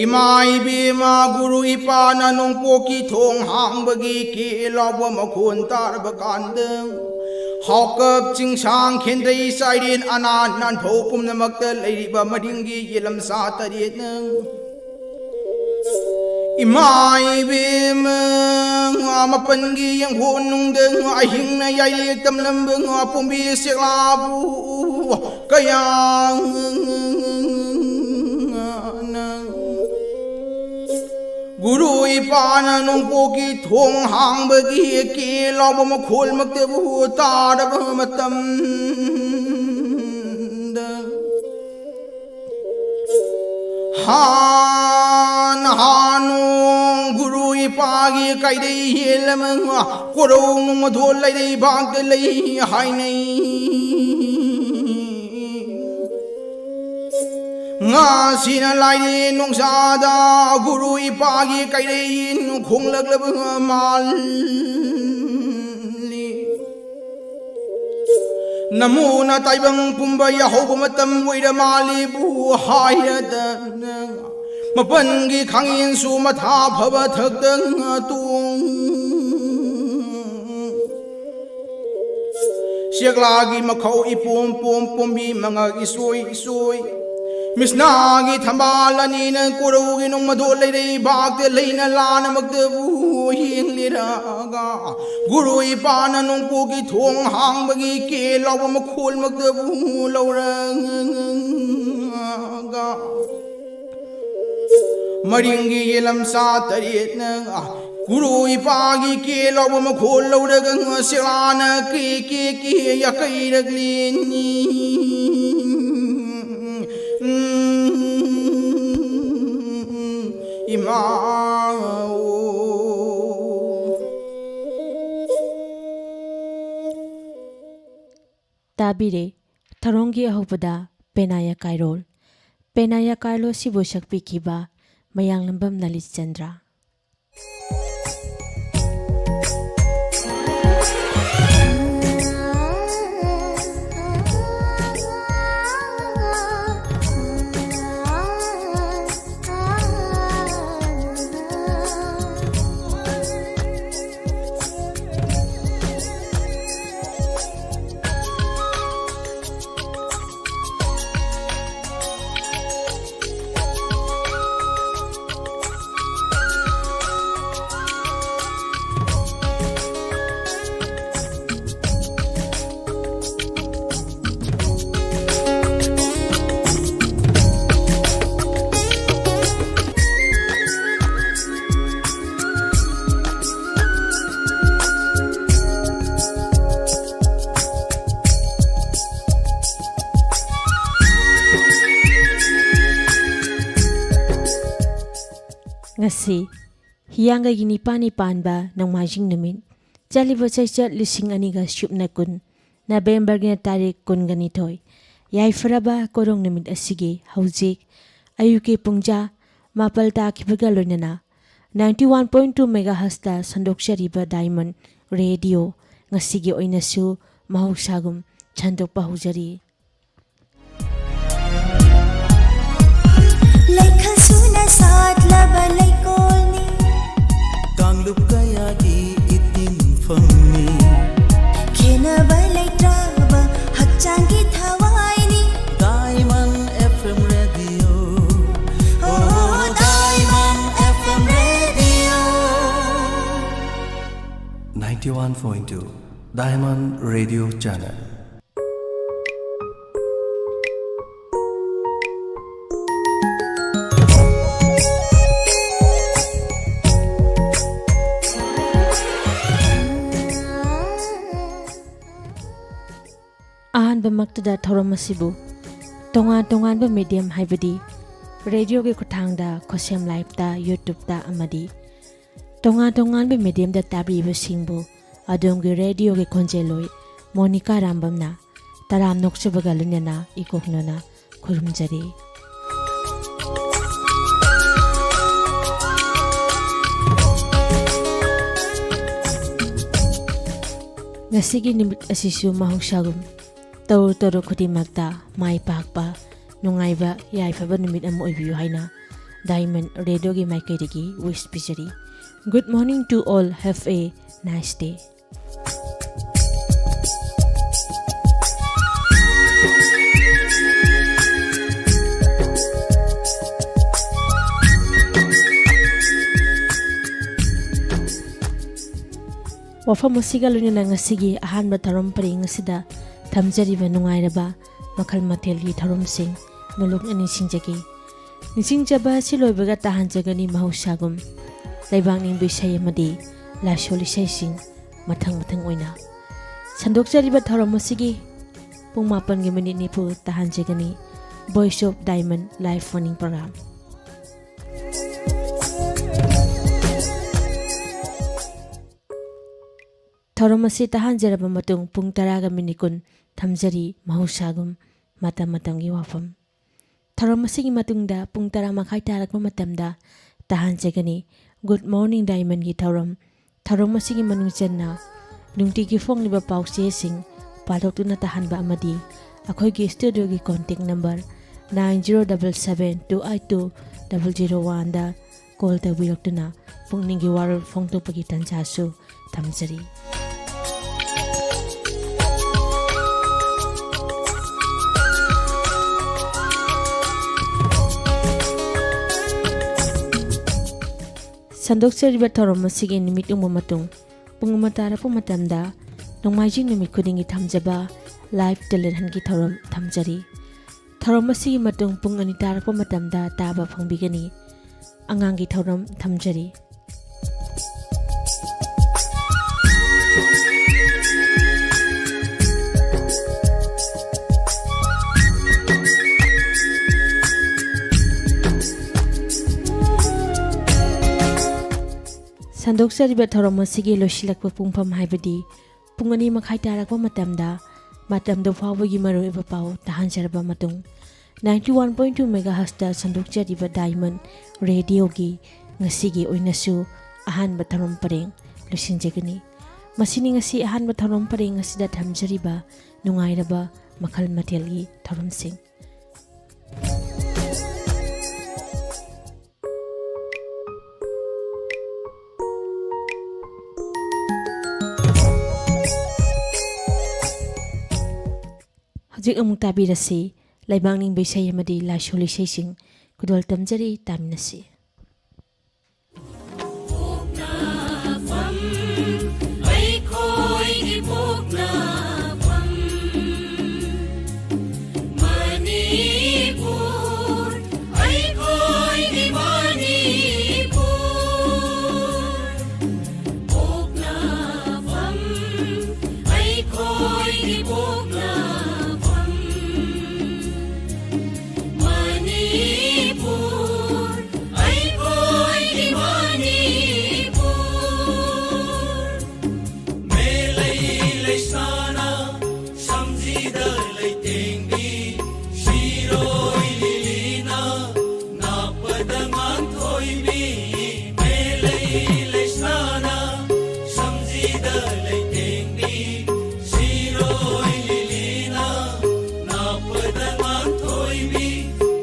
ꯏꯃꯥ ꯏꯕꯦꯝꯃ ꯒꯨꯔꯨ ꯏꯄꯥꯅ ꯅꯣꯡꯄꯣꯛꯀꯤ ꯊꯣꯡ ꯍꯥꯡꯕꯒꯤ ꯀꯦ ꯂꯥꯎꯕ ꯃꯈꯣꯟ ꯇꯥꯔꯕ ꯀꯥꯟꯗ, ꯍꯥꯎꯀꯞ ꯆꯤꯡꯁꯥꯡ ꯈꯦꯟꯗ꯭ꯔꯩ ꯆꯥꯏꯔꯦꯟ ꯑꯅꯥ ꯅꯥꯟꯐꯧ ꯄꯨꯝꯅꯃꯛꯇ ꯂꯩꯔꯤꯕ ꯃꯔꯤꯡꯒꯤ ꯌꯦꯜꯂꯝꯆꯥ ꯇꯔꯦꯠꯅ, ꯏꯃꯥ ꯏꯕꯦꯝꯃ, ꯉꯥ ꯃꯥꯄꯟꯒꯤ ꯌꯦꯡꯈꯣꯟꯅꯨꯡꯗ ꯑꯍꯤꯡꯅ ꯌꯥꯏꯂꯦꯛ ꯇꯝꯂꯝꯕ ꯉꯥ ꯄꯣꯝꯕꯤ ꯁꯦꯛꯂꯥꯕꯨ ꯀꯌꯥ ꯒꯨꯔꯨ ꯏꯄꯥꯅ ꯅꯣꯡꯄꯣꯛꯀꯤ ꯊꯣꯡ ꯍꯥꯡꯕꯒꯤ ꯀꯦ ꯂꯥꯎꯕ ꯃꯈꯣꯜꯃꯛꯇꯕꯨ ꯇꯥꯔꯕ ꯃꯇꯝꯗ, ꯍꯥꯟ ꯍꯥꯟꯅꯣ ꯒꯨꯔꯨ ꯏꯄꯥꯒꯤ ꯀꯩꯗꯩ ꯍꯦꯜꯂꯃ ꯀꯣꯔꯧ ꯅꯨꯡꯃꯊꯣꯜ ꯂꯩꯔꯩꯕꯥꯛꯇ ꯂꯩ ꯍꯥꯏꯅꯩ꯫ ꯉꯥꯁꯤꯅ ꯂꯥꯏꯔꯦꯟ ꯅꯣꯡꯁꯥꯗ ꯒꯨꯔꯨ ꯏꯄꯥꯒꯤ ꯀꯩꯔꯩ ꯈꯣꯡꯂꯛꯂꯕ ꯃꯥꯜꯂꯤ꯫ ꯅꯃꯣꯅ ꯇꯥꯏꯕꯪ ꯄꯨꯝꯕ ꯌꯥꯍꯧꯕ ꯃꯇꯝ ꯑꯣꯏꯔ ꯃꯥꯜꯂꯤꯕꯨ ꯍꯥꯏꯔꯗꯅ, ꯃꯄꯟꯒꯤ ꯈꯥꯡꯌꯦꯟꯁꯨ ꯃꯊꯥ ꯐꯕ ꯊꯛꯇ ꯇꯣꯡ ꯆꯦꯛꯂꯥꯒꯤ ꯃꯈꯧ ꯏꯄꯣꯝ ꯄꯣꯝ ꯄꯣꯝꯕꯤ ꯃꯉꯛ ꯏꯁꯣꯏ ꯏꯁꯣꯏ꯫ ꯃꯤꯁꯅꯥꯒꯤ ꯊꯝꯕꯥꯜ ꯑꯅꯤꯅ ꯀꯣꯔꯧꯒꯤ ꯅꯣꯡꯃꯗꯣ ꯂꯩꯔꯩꯕꯥꯛꯇ ꯂꯩꯅ ꯂꯥꯅꯃꯛꯇꯕꯨ ꯌꯦꯡꯂꯤꯔꯒ, ꯒꯨꯔꯨ ꯏꯄꯥꯅ ꯅꯣꯡꯄꯣꯛꯀꯤ ꯊꯣꯡ ꯍꯥꯡꯕꯒꯤ ꯀꯦ ꯂꯥꯎꯕ ꯃꯈꯣꯜꯃꯛꯇꯕꯨ ꯂꯧꯔꯒ, ꯃꯔꯤꯡꯒꯤ ꯌꯦꯂꯝꯆꯥ ꯇꯔꯦꯠꯅ ꯒꯨꯔꯨ ꯏꯄꯥꯒꯤ ꯀꯦ ꯂꯥꯎꯕ ꯃꯈꯣꯜ ꯂꯧꯔꯒ ꯁꯦꯛꯂꯥꯅ ꯀꯦ ꯀꯦ ꯀꯦ ꯌꯥꯀꯩꯔꯛꯂꯤꯅꯤ꯫ ꯏꯃꯥ꯫ ꯇꯥꯕꯤꯔꯦ ꯊꯧꯔꯝꯒꯤ ꯑꯍꯧꯕꯗ ꯄꯦꯅꯥ ꯌꯥꯀꯥꯏꯔꯣꯜ꯫ ꯄꯦꯅꯥ ꯌꯥꯀꯥꯏꯔꯣꯜ ꯑꯁꯤꯕꯨ ꯁꯛꯄꯤꯈꯤꯕ ꯃꯌꯥꯡꯂꯝꯕꯝ ꯂꯂꯤꯠ ꯆꯟꯗ꯭ꯔ꯫ ꯉꯁꯤ ꯍꯤꯌꯥꯡꯒꯩꯒꯤ ꯅꯤꯄꯥꯜꯅꯤ ꯄꯥꯟꯕ ꯅꯣꯡꯃꯥꯏꯖꯤꯡ ꯅꯨꯃꯤꯠ, ꯆꯠꯂꯤꯕ ꯆꯩꯆꯠ ꯂꯤꯁꯤꯡ ꯑꯅꯤꯒ ꯁꯨꯞꯅ ꯀꯨꯟ, ꯅꯕꯦꯝꯕꯔꯒꯤꯅ ꯇꯥꯔꯤꯛ ꯀꯨꯟꯒ ꯅꯤꯊꯣꯏ꯫ ꯌꯥꯏꯐꯔꯕ ꯀꯣꯔꯣꯡ ꯅꯨꯃꯤꯠ ꯑꯁꯤꯒꯤ ꯍꯧꯖꯤꯛ ꯑꯌꯨꯛꯀꯤ ꯄꯨꯡꯖꯥ ꯃꯥꯄꯜ ꯇꯥꯈꯤꯕꯒ ꯂꯣꯏꯅꯅ ninety one point two megahertzꯇ ꯁꯟꯗꯣꯛꯆꯔꯤꯕ Diamond Radio ꯉꯁꯤꯒꯤ ꯑꯣꯏꯅꯁꯨ ꯃꯍꯧꯁꯥꯒꯨꯝ ꯁꯟꯗꯣꯛꯄ ꯍꯧꯖꯔꯤ꯫ ꯂꯩꯈꯜ ꯁꯨꯅ ꯁꯥꯠꯂꯕ ꯂꯩꯀꯣꯜꯅꯤ꯫ ꯀꯥꯡꯂꯨꯞ ꯀꯌꯥꯒꯤ ꯏꯇꯤꯟꯐꯝꯅꯤ꯫ ꯈꯦꯟꯅꯕ ꯂꯩꯇ꯭ꯔꯕ ꯍꯛꯆꯥꯡꯒꯤ ꯊꯋꯥꯏꯅꯤ꯫ Diamond F M Radio. Oh, Diamond F M Radio. Ninety one point two Diamond Radio Channel. ꯑꯍꯥꯟꯕꯃꯛꯇꯗ ꯊꯧꯔꯝ ꯑꯁꯤꯕꯨ ꯇꯣꯉꯥꯟ ꯇꯣꯉꯥꯟꯕ medium, ꯍꯥꯏꯕꯗꯤ radioꯒꯤ ꯈꯨꯠꯊꯥꯡꯗ ꯈꯣꯁꯦꯝ Liveꯇ, YouTubeꯇ ꯑꯃꯗꯤ ꯇꯣꯉꯥꯟ ꯇꯣꯉꯥꯟꯕ mediumꯗ ꯇꯥꯕꯤꯕꯁꯤꯡꯕꯨ ꯑꯗꯣꯝꯒꯤ radioꯒꯤ ꯈꯣꯟꯖꯦꯜꯂꯣꯏ ꯃꯣꯅꯤꯀꯥ ꯔꯥꯝꯕꯝꯅ ꯇꯔꯥꯝꯅ ꯑꯣꯛꯆꯕꯒ ꯂꯣꯏꯅꯅ ꯏꯀꯣꯛꯅꯅ ꯈꯨꯔꯨꯝꯖꯔꯤ꯫ ꯉꯁꯤꯒꯤ ꯅꯨꯃꯤꯠ ꯑꯁꯤꯁꯨ ꯃꯍꯧꯁꯥꯒꯨꯝ ꯇꯧꯔꯨ ꯇꯧꯔꯨ ꯈꯨꯗꯤꯡꯃꯛꯇ ꯃꯥꯏ ꯄꯥꯛꯄ, ꯅꯨꯡꯉꯥꯏꯕ, ꯌꯥꯏꯐꯕ ꯅꯨꯃꯤꯠ ꯑꯃ ꯑꯣꯏꯕꯤꯌꯨ ꯍꯥꯏꯅ Diamond Radioꯒꯤ ꯃꯥꯏꯀꯩꯗꯒꯤ wish ꯄꯤꯖꯔꯤ꯫ Good morning to all. Have a nice day. ꯋꯥꯐꯝ ꯑꯁꯤꯒ ꯂꯣꯏꯅꯅ ꯉꯁꯤꯒꯤ ꯑꯍꯥꯟꯕ ꯊꯧꯔꯝ ꯄꯔꯦꯡ ꯑꯁꯤꯗ ꯊꯝꯖꯔꯤꯕ ꯅꯨꯡꯉꯥꯏꯔꯕ ꯃꯈꯜ ꯃꯊꯦꯜꯒꯤ ꯊꯧꯔꯝꯁꯤꯡ ꯃꯨꯂꯨꯛꯅ ꯅꯤꯡꯁꯤꯡꯖꯒꯦ꯫ ꯅꯤꯡꯁꯤꯡꯖꯕ ꯑꯁꯤ ꯂꯣꯏꯕꯒ ꯇꯥꯍꯟꯖꯒꯅꯤ ꯃꯍꯧꯁꯥꯒꯨꯝ ꯂꯩꯕꯥꯛ ꯅꯤꯡꯕ ꯏꯁꯩ ꯑꯃꯗꯤ ꯂꯥꯏꯁꯣꯜ ꯏꯁꯩꯁꯤꯡ ꯃꯊꯪ ꯃꯊꯪ ꯑꯣꯏꯅ꯫ ꯁꯟꯗꯣꯛꯆꯔꯤꯕ ꯊꯧꯔꯝ ꯑꯁꯤꯒꯤ ꯄꯨꯡ ꯃꯥꯄꯟꯒꯤ minute ꯅꯤꯐꯨ ꯇꯥꯍꯟꯖꯒꯅꯤ Voice of Diamond live phone-in program꯫ ꯊꯧꯔꯝ ꯑꯁꯤ ꯇꯥꯍꯟꯖꯔꯕ ꯃꯇꯨꯡ ꯄꯨꯡ ꯇꯔꯥꯒ ꯃꯤꯅꯤꯠ ꯀꯨꯟ ꯊꯝꯖꯔꯤ꯫ ꯃꯍꯧꯁꯥꯒꯨꯝ ꯃꯇꯝ ꯃꯇꯝꯒꯤ ꯋꯥꯐꯝ꯫ ꯊꯧꯔꯝ ꯑꯁꯤꯒꯤ ꯃꯇꯨꯡꯗ ꯄꯨꯡ ꯇꯔꯥ ꯃꯈꯥꯏ ꯇꯥꯔꯛꯄ ꯃꯇꯝꯗ ꯇꯥꯍꯟꯖꯒꯅꯤ꯫ Good Morning Diamondꯒꯤ ꯊꯧꯔꯝ꯫ ꯊꯧꯔꯝ ꯑꯁꯤꯒꯤ ꯃꯅꯨꯡ ꯆꯟꯅ ꯅꯨꯡꯇꯤꯒꯤ ꯐꯣꯡꯂꯤꯕ ꯄꯥꯎꯆꯦꯁꯤꯡ ꯄꯥꯊꯣꯛꯇꯨꯅ ꯇꯥꯍꯟꯕ ꯑꯃꯗꯤ ꯑꯩꯈꯣꯏꯒꯤ studioꯒꯤ contact number nine zero double seven two eight two double zero oneꯗ call ꯇꯧꯕꯤꯔꯛꯇꯨꯅ ꯄꯨꯛꯅꯤꯡꯒꯤ ꯋꯥꯔꯣꯜ ꯐꯣꯡꯗꯣꯛꯄꯒꯤ ꯇꯥꯟꯖꯥꯁꯨ ꯊꯝꯖꯔꯤ꯫ ꯁꯟꯗꯣꯛꯆꯔꯤꯕ ꯊꯧꯔꯝ ꯑꯁꯤꯒꯤ ꯅꯨꯃꯤꯠ ꯌꯨꯡꯕ ꯃꯇꯨꯡ ꯄꯨꯡ ꯑꯃ ꯇꯥꯔꯛꯄ ꯃꯇꯝꯗ ꯅꯣꯡꯃꯥꯏꯖꯤꯡ ꯅꯨꯃꯤꯠ ꯈꯨꯗꯤꯡꯒꯤ ꯊꯝꯖꯕ live talent huntꯀꯤ ꯊꯧꯔꯝ ꯊꯝꯖꯔꯤ꯫ ꯊꯧꯔꯝ ꯑꯁꯤꯒꯤ ꯃꯇꯨꯡ ꯄꯨꯡ ꯑꯅꯤ ꯇꯥꯔꯛꯄ ꯃꯇꯝꯗ ꯇꯥꯕ ꯐꯪꯕꯤꯒꯅꯤ꯫ ꯑꯉꯥꯡꯒꯤ ꯊꯧꯔꯝ ꯊꯝꯖꯔꯤ꯫ ꯁꯟꯗꯣꯛꯆꯔꯤꯕ ꯊꯧꯔꯝ ꯑꯁꯤꯒꯤ ꯂꯣꯏꯁꯤꯜꯂꯛꯄ ꯄꯨꯡꯐꯝ ꯍꯥꯏꯕꯗꯤ ꯄꯨꯡ ꯑꯅꯤ ꯃꯈꯥꯏ ꯇꯥꯔꯛꯄ ꯃꯇꯝꯗ ꯃꯇꯝꯗꯨ ꯐꯥꯎꯕꯒꯤ ꯃꯔꯨꯑꯣꯏꯕ ꯄꯥꯎ ꯇꯥꯍꯟꯖꯔꯕ ꯃꯇꯨꯡ, ninety one point two megahertzꯇ ꯁꯟꯗꯣꯛꯆꯔꯤꯕ Diamond Radioꯒꯤ ꯉꯁꯤꯒꯤ ꯑꯣꯏꯅꯁꯨ ꯑꯍꯥꯟꯕ ꯊꯧꯔꯝ ꯄꯔꯦꯡ ꯂꯣꯏꯁꯤꯟꯖꯒꯅꯤ꯫ ꯃꯁꯤꯅꯤ ꯉꯁꯤ ꯑꯍꯥꯟꯕ ꯊꯧꯔꯝ ꯄꯔꯦꯡ ꯑꯁꯤꯗ ꯊꯝꯖꯔꯤꯕ ꯅꯨꯡꯉꯥꯏꯔꯕ ꯃꯈꯜ ꯃꯊꯦꯜꯒꯤ ꯊꯧꯔꯝꯁꯤꯡ꯫ ꯍꯧꯖꯤꯛ ꯑꯃꯨꯛ ꯇꯥꯕꯤꯔꯁꯤ ꯂꯩꯕꯥꯛ ꯅꯤꯡꯕ ꯏꯁꯩ ꯑꯃꯗꯤ ꯂꯥꯏꯁꯣꯜ ꯏꯁꯩꯁꯤꯡ꯫ ꯈꯨꯗꯣꯜ ꯇꯝꯖꯔꯤ, ꯇꯥꯃꯤꯟꯅꯁꯤ꯫ ꯑꯩꯈꯣꯏꯒꯤ ꯄꯣꯛꯅꯐꯝ ꯃꯅꯤꯄꯨꯔ, ꯑꯩꯈꯣꯏꯒꯤ ꯃꯅꯤꯄꯨꯔ꯫ ꯄꯣꯛꯅꯐꯝ, ꯑꯩꯈꯣꯏꯒꯤ ꯄꯣꯛꯅꯐꯝ ꯃꯅꯤꯄꯨꯔ꯫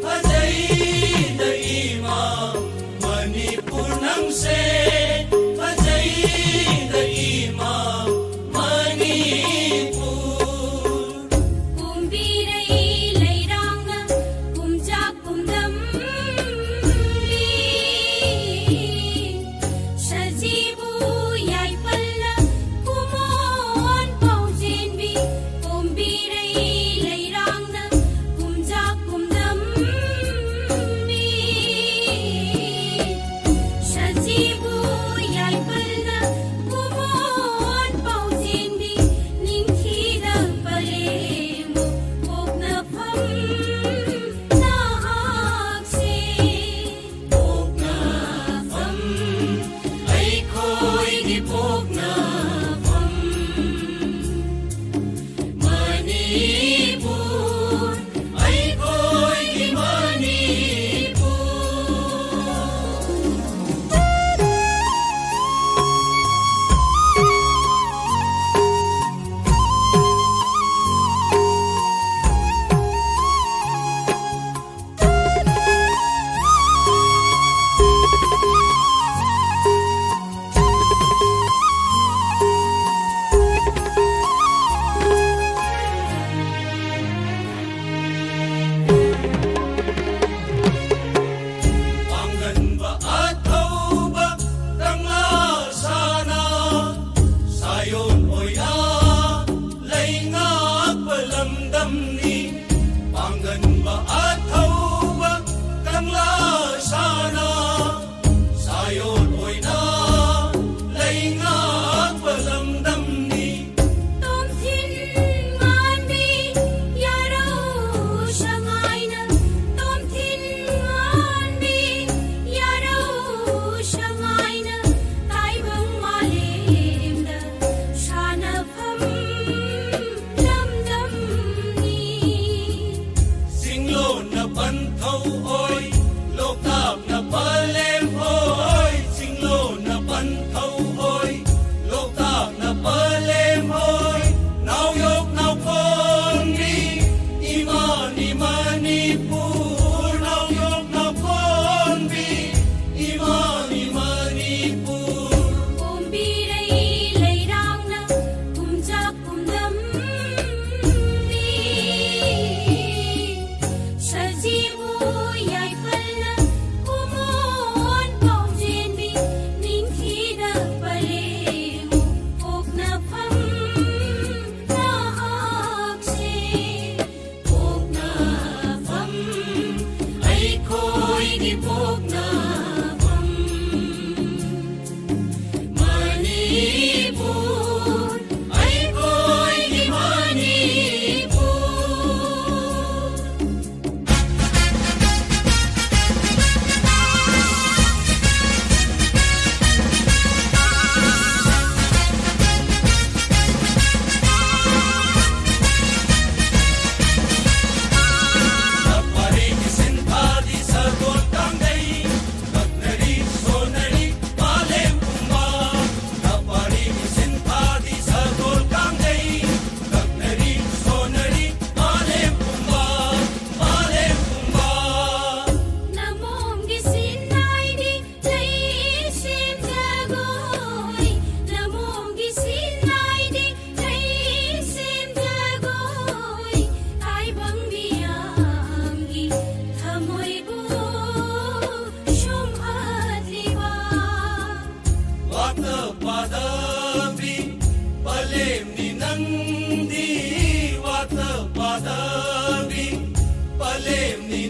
ꯐꯖꯩꯗ ꯏꯃꯥ ꯃꯅꯤꯄꯨꯔ ꯅꯪꯁꯦ, ꯐꯖꯩꯗ ꯏꯃꯥ ꯃꯅꯤꯄꯨꯔ꯫ ꯀꯨꯝꯕꯤꯔꯩ ꯂꯩꯔꯥꯡꯅ ꯀꯨꯝꯖꯥꯛ ꯀꯨꯝꯗꯝꯂꯤ꯫ ꯁꯖꯤꯕꯨ ꯌꯥꯏꯐꯅ ꯀꯨꯃꯣꯟ ꯄꯥꯎꯖꯦꯟꯕꯤ꯫ ꯀꯨꯝꯕꯤꯔꯩ ꯂꯩꯔꯥꯡꯅ ꯀꯨꯝꯖꯥꯛ ꯀꯨꯝꯗꯝꯕꯤ꯫ ꯁꯖꯤꯕꯨ ꯌꯥꯏꯐꯅ ꯀꯨꯃꯣꯟ ꯄꯥꯎꯖꯦꯟꯕꯤ꯫ ꯅꯤꯡꯊꯤꯅ ꯄꯔꯦꯡ ꯄꯣꯛꯅꯐꯝ ꯅꯍꯥꯛꯁꯦ꯫ ꯄꯣꯛꯅꯐꯝ, ꯑꯩꯈꯣꯏꯒꯤ ꯄꯣꯛꯅꯐꯝ ꯃꯅꯤꯄꯨꯔ, ꯑꯩꯈꯣꯏꯒꯤ ꯃꯅꯤꯄꯨꯔ꯫ ꯄꯥꯡꯒꯟꯕ ꯑꯊꯧꯕ ꯀꯪꯂꯥ ꯁꯥꯅ ꯁꯥꯌꯣꯟ ꯑꯣꯏꯅ ꯂꯩꯉꯥꯛꯄ ꯂꯝꯗꯝꯅꯤ꯫ ꯄꯥꯡꯒꯟꯕ ꯑꯊꯧꯕ ꯀꯪꯂꯥ ꯁꯥꯅ ꯁꯥꯌꯣꯟ ꯑꯣꯏꯅ ꯂꯩꯉꯥꯛꯄ ꯂꯝꯗꯝꯅꯤ꯫ ꯇꯣꯝꯊꯤꯟ ꯉꯥꯟꯕꯤ ꯌꯥꯔꯧ ꯁꯉꯥꯏꯅ, ꯇꯣꯝꯊꯤꯟ ꯉꯥꯟꯕꯤ ꯌꯥꯔꯧ ꯁꯉꯥꯏꯅ ꯇꯥꯏꯕꯪ ꯃꯥꯂꯦꯝꯗ ꯁꯥꯟꯅꯐꯝ ꯂꯝꯗꯝꯅꯤ꯫ ꯆꯤꯡꯂꯣꯟ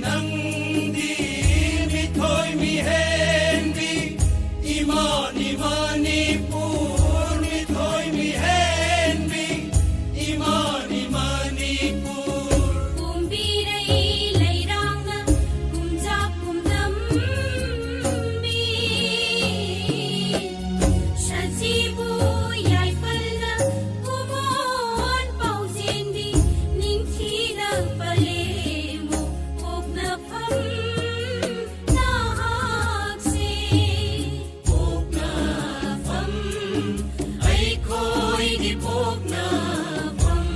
ꯅꯪꯗꯤ ꯃꯤꯊꯣꯏ ꯃꯤꯍꯦꯟꯕꯤ, ꯏꯃꯥꯅꯤ ꯃꯅꯤꯄꯨꯔ ꯃꯤꯊꯣꯏ ꯃꯤꯍꯦꯟꯕꯤ, ꯏꯃꯥꯅꯤ ꯃꯅꯤꯄꯨꯔ꯫ ꯀꯨꯝꯕꯤꯔꯩ ꯂꯩꯔꯥꯡꯅ ꯀꯨꯝꯖꯥ ꯀꯨꯝꯗꯝꯃꯤ, ꯁꯖꯤꯕꯨ ꯌꯥꯏꯐꯅ ꯀꯨꯃꯣꯟ ꯄꯥꯎꯖꯦꯟꯕꯤ, ꯅꯤꯡꯊꯤꯅ ꯄꯂꯦꯝ ꯄꯣꯛꯅꯐꯝ ꯅꯍꯥꯛꯁꯦ꯫ ꯄꯣꯛꯅꯐꯝ, ꯑꯩꯈꯣꯏꯒꯤ ꯄꯣꯛꯅꯐꯝ꯫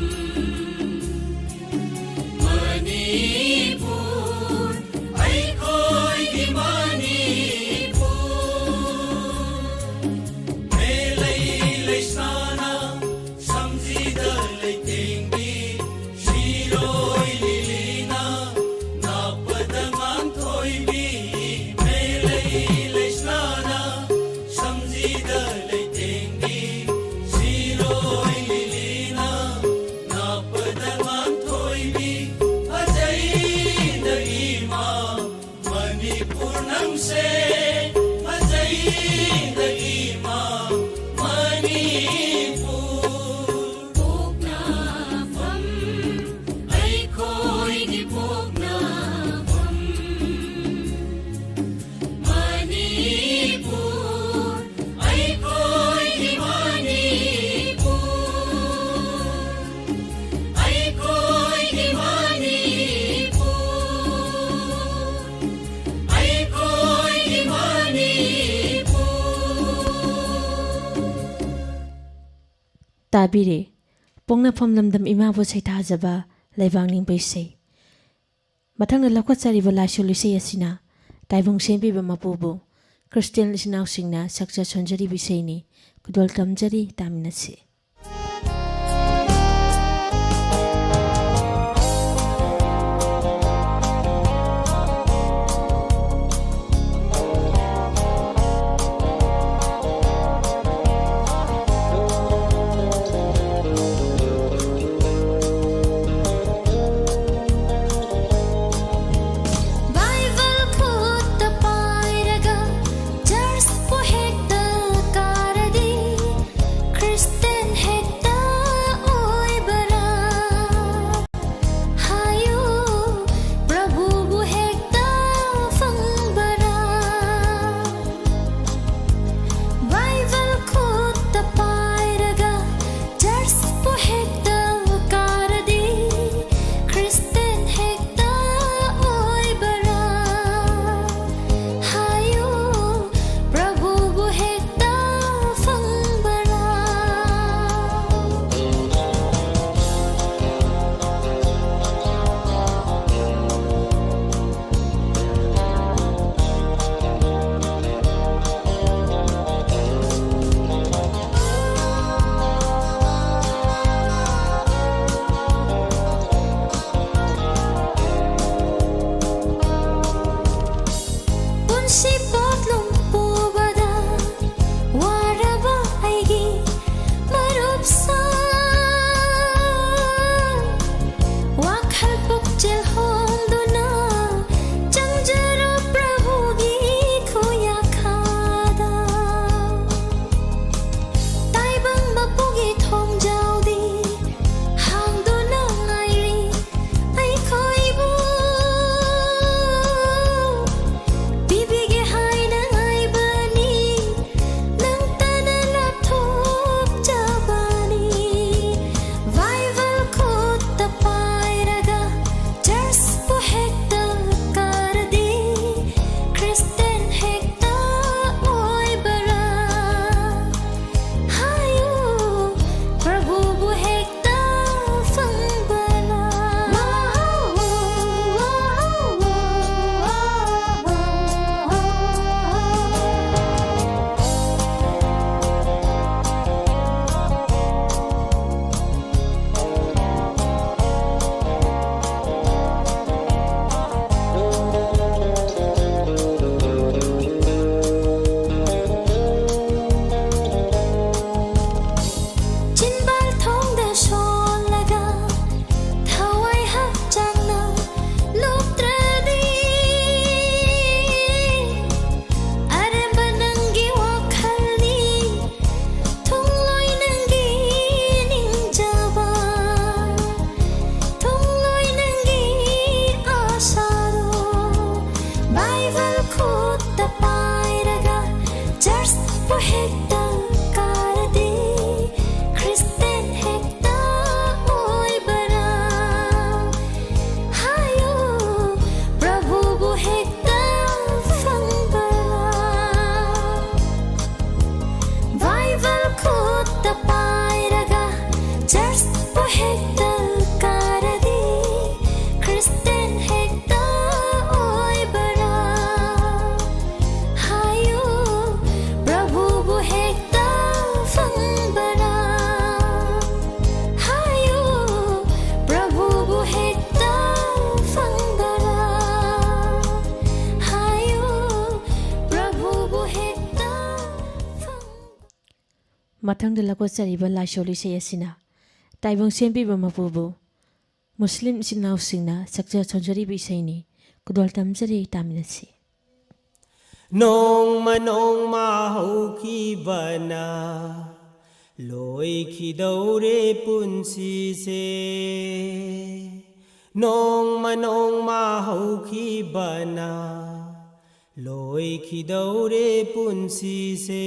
ꯃꯅꯤꯄꯨꯔ, ꯑꯩꯈꯣꯏꯒꯤ ꯃꯅꯤꯄꯨꯔ꯫ ꯃꯦꯂꯩ ꯂꯩꯁꯥꯅ ꯁꯝꯖꯤꯗ ꯂꯩꯇꯦꯡꯕꯤ, ꯁꯤꯔꯣꯏ ꯂꯤꯂꯤꯅ ꯅꯥꯞꯄꯗ ꯉꯥꯟꯊꯣꯏꯕꯤ꯫ ꯃꯦꯂꯩ ꯂꯩꯁꯥꯅ ꯁꯝꯖꯤꯗ ꯂꯩꯇꯦꯡꯕꯤ, ꯁꯤꯔꯣꯏ ꯂꯤꯂꯤꯅ ꯅꯥꯞꯄꯗ ꯉꯥꯟꯊꯣꯏꯕꯤ꯫ ꯐꯖꯩꯗ ꯏꯃꯥ ꯃꯅꯤꯄꯨꯔ ꯅꯪꯁꯦ, ꯐꯖꯩꯗ ꯏꯃꯥ ꯃꯅꯤꯄꯨꯔ꯫ ꯄꯣꯛꯅꯐꯝ, ꯑꯩꯈꯣꯏꯒꯤ ꯄꯣꯛꯅꯐꯝ꯫ ꯃꯅꯤꯄꯨꯔ, ꯑꯩꯈꯣꯏꯒꯤ ꯃꯅꯤꯄꯨꯔ꯫ ꯑꯩꯈꯣꯏꯒꯤ ꯃꯅꯤꯄꯨꯔ, ꯑꯩꯈꯣꯏꯒꯤ ꯃꯅꯤꯄꯨꯔ꯫ ꯇꯥꯕꯤꯔꯦ, ꯄꯣꯛꯅꯐꯝ ꯂꯝꯗꯝ ꯏꯃꯥꯕꯨ ꯁꯩꯊꯥꯖꯕ ꯂꯩꯕꯥꯛ ꯅꯤꯡꯕ ꯏꯁꯩ꯫ ꯃꯊꯪꯗ ꯂꯧꯈꯠꯆꯔꯤꯕ ꯂꯥꯏꯁꯣꯜ ꯏꯁꯩ ꯑꯁꯤꯅ ꯇꯥꯏꯕꯪ ꯁꯦꯝꯕꯤꯕ ꯃꯄꯨꯕꯨ ꯈ꯭ꯔꯤꯁꯇꯤꯌꯥꯟ ꯏꯆꯤꯟ ꯏꯅꯥꯎꯁꯤꯡꯅ ꯁꯛꯆ ꯁꯣꯟꯖꯔꯤꯕ ꯏꯁꯩꯅꯤ꯫ ꯈꯨꯗꯣꯜ ꯇꯝꯖꯔꯤ, ꯇꯥꯃꯤꯟꯅꯁꯤ꯫ ꯃꯊꯪꯗ ꯂꯧꯈꯠꯆꯔꯤꯕ ꯂꯥꯏꯁꯣꯜ ꯏꯁꯩ ꯑꯁꯤꯅ ꯇꯥꯏꯕꯪ ꯁꯦꯝꯕꯤꯕ ꯃꯄꯨꯕꯨ ꯃꯨꯁꯂꯤꯝ ꯏꯆꯤꯟ ꯏꯅꯥꯎꯁꯤꯡꯅ ꯁꯛꯆ ꯁꯣꯟꯖꯔꯤꯕ ꯏꯁꯩꯅꯤ꯫ ꯈꯨꯗꯣꯜ ꯇꯝꯖꯔꯤ, ꯇꯥꯃꯤꯟꯅꯁꯤ꯫ ꯅꯣꯡꯃ ꯅꯣꯡꯃ ꯍꯧꯈꯤꯕꯅ ꯂꯣꯏꯈꯤꯗꯧꯔꯦ ꯄꯨꯟꯁꯤꯁꯦ꯫ ꯅꯣꯡꯃ ꯅꯣꯡꯃ ꯍꯧꯈꯤꯕꯅ ꯂꯣꯏꯈꯤꯗꯧꯔꯦ ꯄꯨꯟꯁꯤꯁꯦ꯫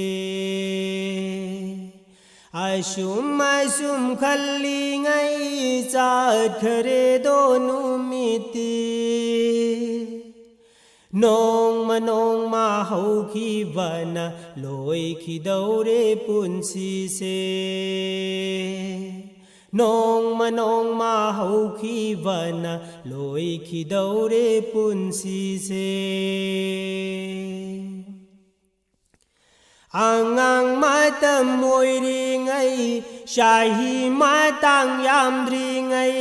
ꯑꯁꯨꯝ ꯑꯁꯨꯝ ꯈꯜꯂꯤꯉꯩ ꯆꯠꯈ꯭ꯔꯦꯗꯣ ꯅꯨꯃꯤꯠꯇꯤ꯫ ꯅꯣꯡꯃ ꯅꯣꯡꯃ ꯍꯧꯈꯤꯕꯅ ꯂꯣꯏꯈꯤꯗꯧꯔꯦ ꯄꯨꯟꯁꯤꯁꯦ꯫ ꯅꯣꯡꯃ ꯅꯣꯡꯃ ꯍꯧꯈꯤꯕꯅ ꯂꯣꯏꯈꯤꯗꯧꯔꯦ ꯄꯨꯟꯁꯤꯁꯦ꯫ ꯑꯉꯥꯡ ꯃꯇꯝ ꯑꯣꯏꯔꯤꯉꯩ, ꯆꯍꯤ ꯃꯇꯥꯡ ꯌꯥꯝꯗ꯭ꯔꯤꯉꯩ,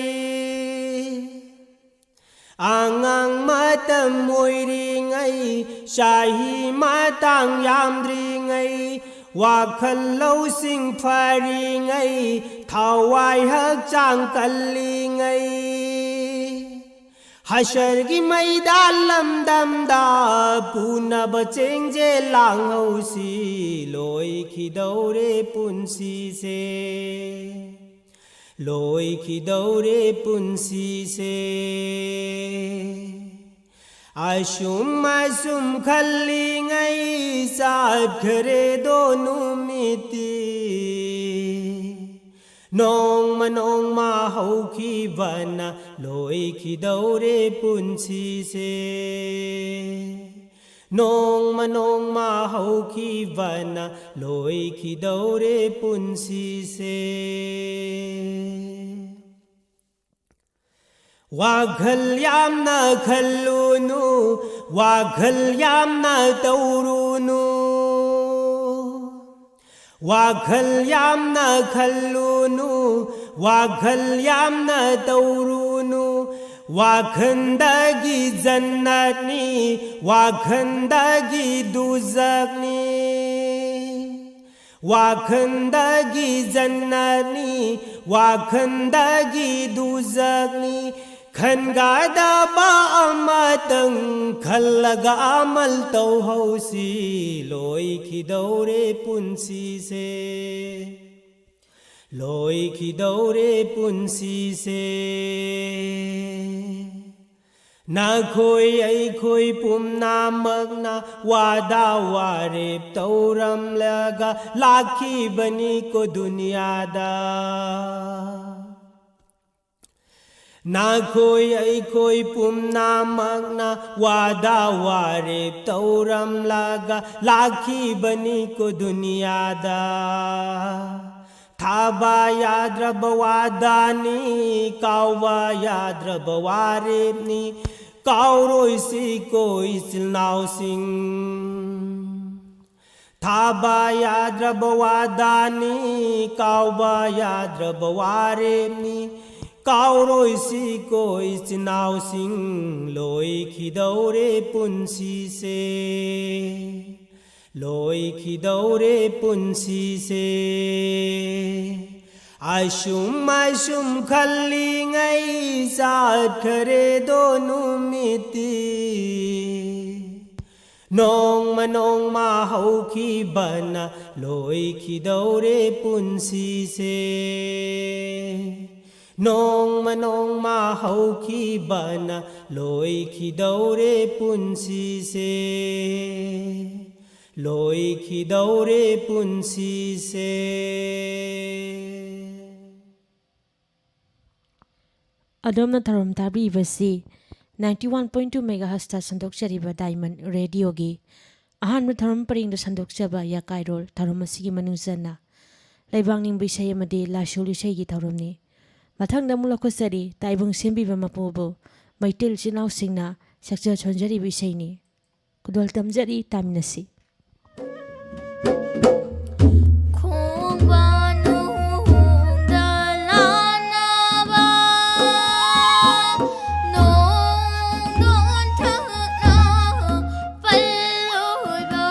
ꯑꯉꯥꯡ ꯃꯇꯝ ꯑꯣꯏꯔꯤꯉꯩ, ꯆꯍꯤ ꯃꯇꯥꯡ ꯌꯥꯝꯗ꯭ꯔꯤꯉꯩ, ꯋꯥꯈꯜ ꯂꯧꯁꯤꯡ ꯐꯔꯤꯉꯩ, ꯊꯋꯥꯏ ꯍꯛꯆꯥꯡ ꯀꯜꯂꯤꯉꯩ, ꯍꯁꯔꯒꯤ ꯃꯩꯗꯥꯟ ꯂꯝꯗꯝꯗ ꯄꯨꯅꯕ ꯆꯦꯡꯖꯦꯜ ꯂꯥꯡꯍꯧꯁꯤ꯫ ꯂꯣꯏꯈꯤꯗꯧꯔꯦ ꯄꯨꯟꯁꯤꯁꯦ, ꯂꯣꯏꯈꯤꯗꯧꯔꯦ ꯄꯨꯟꯁꯤꯁꯦ꯫ ꯑꯁꯨꯝ ꯑꯁꯨꯝ ꯈꯜꯂꯤꯉꯩ ꯆꯠꯈ꯭ꯔꯦꯗꯣ ꯅꯨꯃꯤꯠꯇꯤ꯫ ꯅꯣꯡꯃ ꯅꯣꯡꯃ ꯍꯧꯈꯤꯕꯅ ꯂꯣꯏꯈꯤꯗꯧꯔꯦ ꯄꯨꯟꯁꯤꯁꯦ꯫ ꯅꯣꯡꯃ ꯅꯣꯡꯃ ꯍꯧꯈꯤꯕꯅ ꯂꯣꯏꯈꯤꯗꯧꯔꯦ ꯄꯨꯟꯁꯤꯁꯦ꯫ ꯋꯥꯈꯜ ꯌꯥꯝꯅ ꯈꯜꯂꯨꯅꯨ, ꯋꯥꯈꯜ ꯌꯥꯝꯅ ꯇꯧꯔꯨꯅꯨ꯫ ꯋꯥꯈꯜ ꯌꯥꯝꯅ ꯈꯜꯂꯨꯅꯨ, ꯋꯥꯈꯜ ꯌꯥꯝꯅ ꯇꯧꯔꯨꯅꯨ꯫ ꯋꯥꯈꯜꯗꯒꯤ ꯖꯟꯅꯠꯅꯤ, ꯋꯥꯈꯜꯗꯒꯤ ꯗꯨꯖꯛꯅꯤ꯫ ꯋꯥꯈꯜꯗꯒꯤ ꯖꯟꯅꯠꯅꯤ, ꯋꯥꯈꯜꯗꯒꯤ ꯗꯨꯖꯛꯅꯤ, ꯈꯟꯒꯗꯕ ꯑꯃꯇꯪ ꯈꯜꯂꯒ ꯑꯃꯜ ꯇꯧꯍꯧꯁꯤ꯫ ꯂꯣꯏꯈꯤꯗꯧꯔꯦ ꯄꯨꯟꯁꯤꯁꯦ, ꯂꯣꯏꯈꯤꯗꯧꯔꯦ ꯄꯨꯟꯁꯤꯁꯦ꯫ ꯅꯈꯣꯏ ꯑꯩꯈꯣꯏ ꯄꯨꯝꯅꯃꯛꯅ ꯋꯥꯗ ꯋꯥꯔꯦꯞ ꯇꯧꯔꯝꯂꯒ ꯂꯥꯛꯈꯤꯕꯅꯤꯀꯣ ꯗꯨꯅꯤꯌꯥꯗ꯫ ꯅꯈꯣꯏ ꯑꯩꯈꯣꯏ ꯄꯨꯝꯅꯃꯛꯅ ꯋꯥꯗ ꯋꯥꯔꯦꯞ ꯇꯧꯔꯝꯂꯒ ꯂꯥꯛꯈꯤꯕꯅꯤꯀꯣ ꯗꯨꯅꯤꯌꯥꯗ꯫ ꯊꯥꯕ ꯌꯥꯗ꯭ꯔꯕ ꯋꯥꯗꯅꯤ, ꯀꯥꯎꯕ ꯌꯥꯗ꯭ꯔꯕ ꯋꯥꯔꯦꯞꯅꯤ, ꯀꯥꯎꯔꯣꯏꯁꯤꯀꯣ ꯏꯆꯤꯜ ꯏꯅꯥꯎꯁꯤꯡ꯫ ꯊꯥꯕ ꯌꯥꯗ꯭ꯔꯕ ꯋꯥꯗꯅꯤ, ꯀꯥꯎꯕ ꯌꯥꯗ꯭ꯔꯕ ꯋꯥꯔꯦꯞꯅꯤ, ꯀꯥꯎꯔꯣꯏꯁꯤꯀꯣ ꯏꯆꯤꯟ ꯏꯅꯥꯎꯁꯤꯡ꯫ ꯂꯣꯏꯈꯤꯗꯧꯔꯦ ꯄꯨꯟꯁꯤꯁꯦ, ꯂꯣꯏꯈꯤꯗꯧꯔꯦ ꯄꯨꯟꯁꯤꯁꯦ꯫ ꯑꯁꯨꯝ ꯑꯁꯨꯝ ꯈꯜꯂꯤꯉꯩ ꯆꯠꯈ꯭ꯔꯦꯗꯣ ꯅꯨꯃꯤꯠꯇꯤ꯫ ꯅꯣꯡꯃ ꯅꯣꯡꯃ ꯍꯧꯈꯤꯕꯅ ꯂꯣꯏꯈꯤꯗꯧꯔꯦ ꯄꯨꯟꯁꯤꯁꯦ꯫ ꯅꯣꯡꯃ ꯅꯣꯡꯃ ꯍꯧꯈꯤꯕꯅ ꯂꯣꯏꯈꯤꯗꯧꯔꯦ ꯄꯨꯟꯁꯤꯁꯦ, ꯂꯣꯏꯈꯤꯗꯧꯔꯦ ꯄꯨꯟꯁꯤꯁꯦ꯫ ꯑꯗꯣꯝꯅ ꯊꯧꯔꯝ ꯇꯥꯕꯤꯔꯤꯕꯁꯤ ninety one point two megahertzꯇ ꯁꯟꯗꯣꯛꯆꯔꯤꯕ Diamond Radioꯒꯤ ꯑꯍꯥꯟꯕ ꯊꯧꯔꯝ ꯄꯔꯦꯡꯗ ꯁꯟꯗꯣꯛꯆꯕ ꯌꯥꯀꯥꯏꯔꯣꯜ ꯊꯧꯔꯝ ꯑꯁꯤꯒꯤ ꯃꯅꯨꯡ ꯆꯟꯅ ꯂꯩꯕꯥꯛ ꯅꯤꯡꯕ ꯏꯁꯩ ꯑꯃꯗꯤ ꯂꯥꯏꯁꯣꯜ ꯏꯁꯩꯒꯤ ꯊꯧꯔꯝꯅꯤ꯫ ꯃꯊꯪꯗ ꯑꯃꯨꯛ ꯂꯧꯈꯠꯆꯔꯤ ꯇꯥꯏꯕꯪ ꯁꯦꯝꯕꯤꯕ ꯃꯄꯨꯕꯨ ꯃꯩꯇꯩ ꯏꯆꯤꯜ ꯏꯅꯥꯎꯁꯤꯡꯅ ꯁꯛꯆ ꯁꯣꯟꯖꯔꯤꯕ ꯏꯁꯩꯅꯤ꯫ ꯈꯨꯗꯣꯜ ꯇꯝꯖꯔꯤ, ꯇꯥꯃꯤꯟꯅꯁꯤ꯫ ꯈꯣꯡꯕꯥꯟ ꯅꯨꯡꯗ ꯂꯥꯟꯅꯕ ꯅꯣꯡ ꯅꯣꯟꯊꯛꯅ ꯄꯜꯂꯣꯏꯕ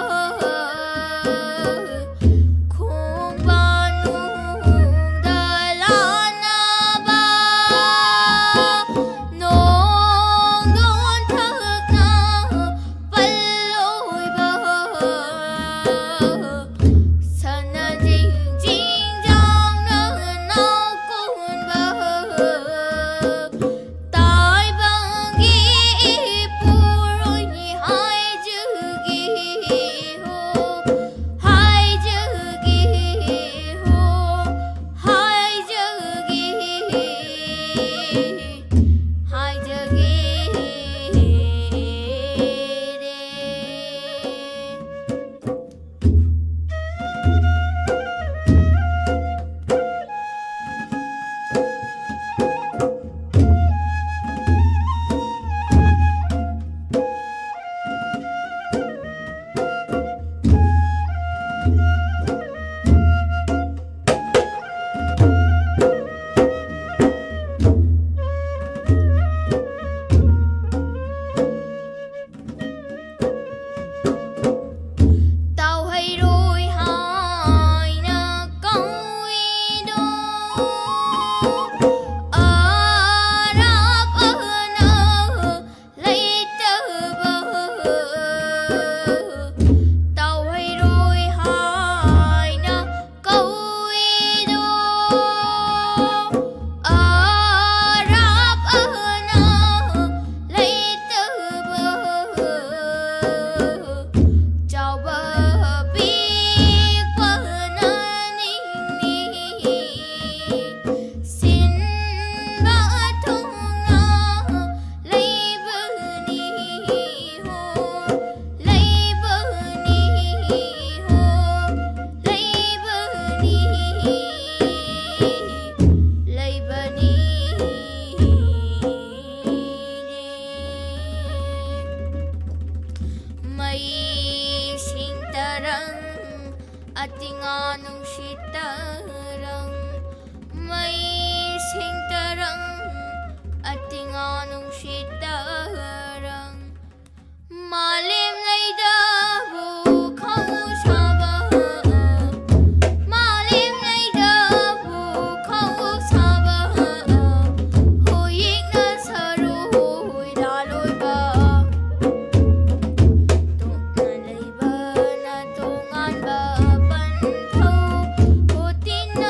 ꯃꯩꯁꯤꯡ ꯇꯔꯪ, ꯑꯇꯤꯉꯥ ꯅꯨꯡꯁꯤꯠ ꯇꯔꯪ, ꯃꯩꯁꯤꯡ ꯇꯔꯪ, ꯑꯇꯤꯉꯥ ꯅꯨꯡꯁꯤꯠ ꯇꯔꯪ, ꯃꯥꯂꯦꯝ ꯂꯩꯗꯕꯨ ꯈꯪꯎ ꯁꯥꯕ, ꯃꯥꯂꯦꯝ ꯂꯩꯗꯕꯨ ꯈꯪꯎ ꯁꯥꯕ, ꯍꯨꯏꯌꯦꯛꯅ ꯁꯔꯨ ꯍꯨꯏꯗꯥ ꯂꯣꯏꯕ, ꯇꯣꯛꯅ ꯂꯩꯕꯅ ꯇꯣꯉꯥꯟꯕ ꯄꯟꯊꯧ, ꯍꯣꯇꯤꯟꯅ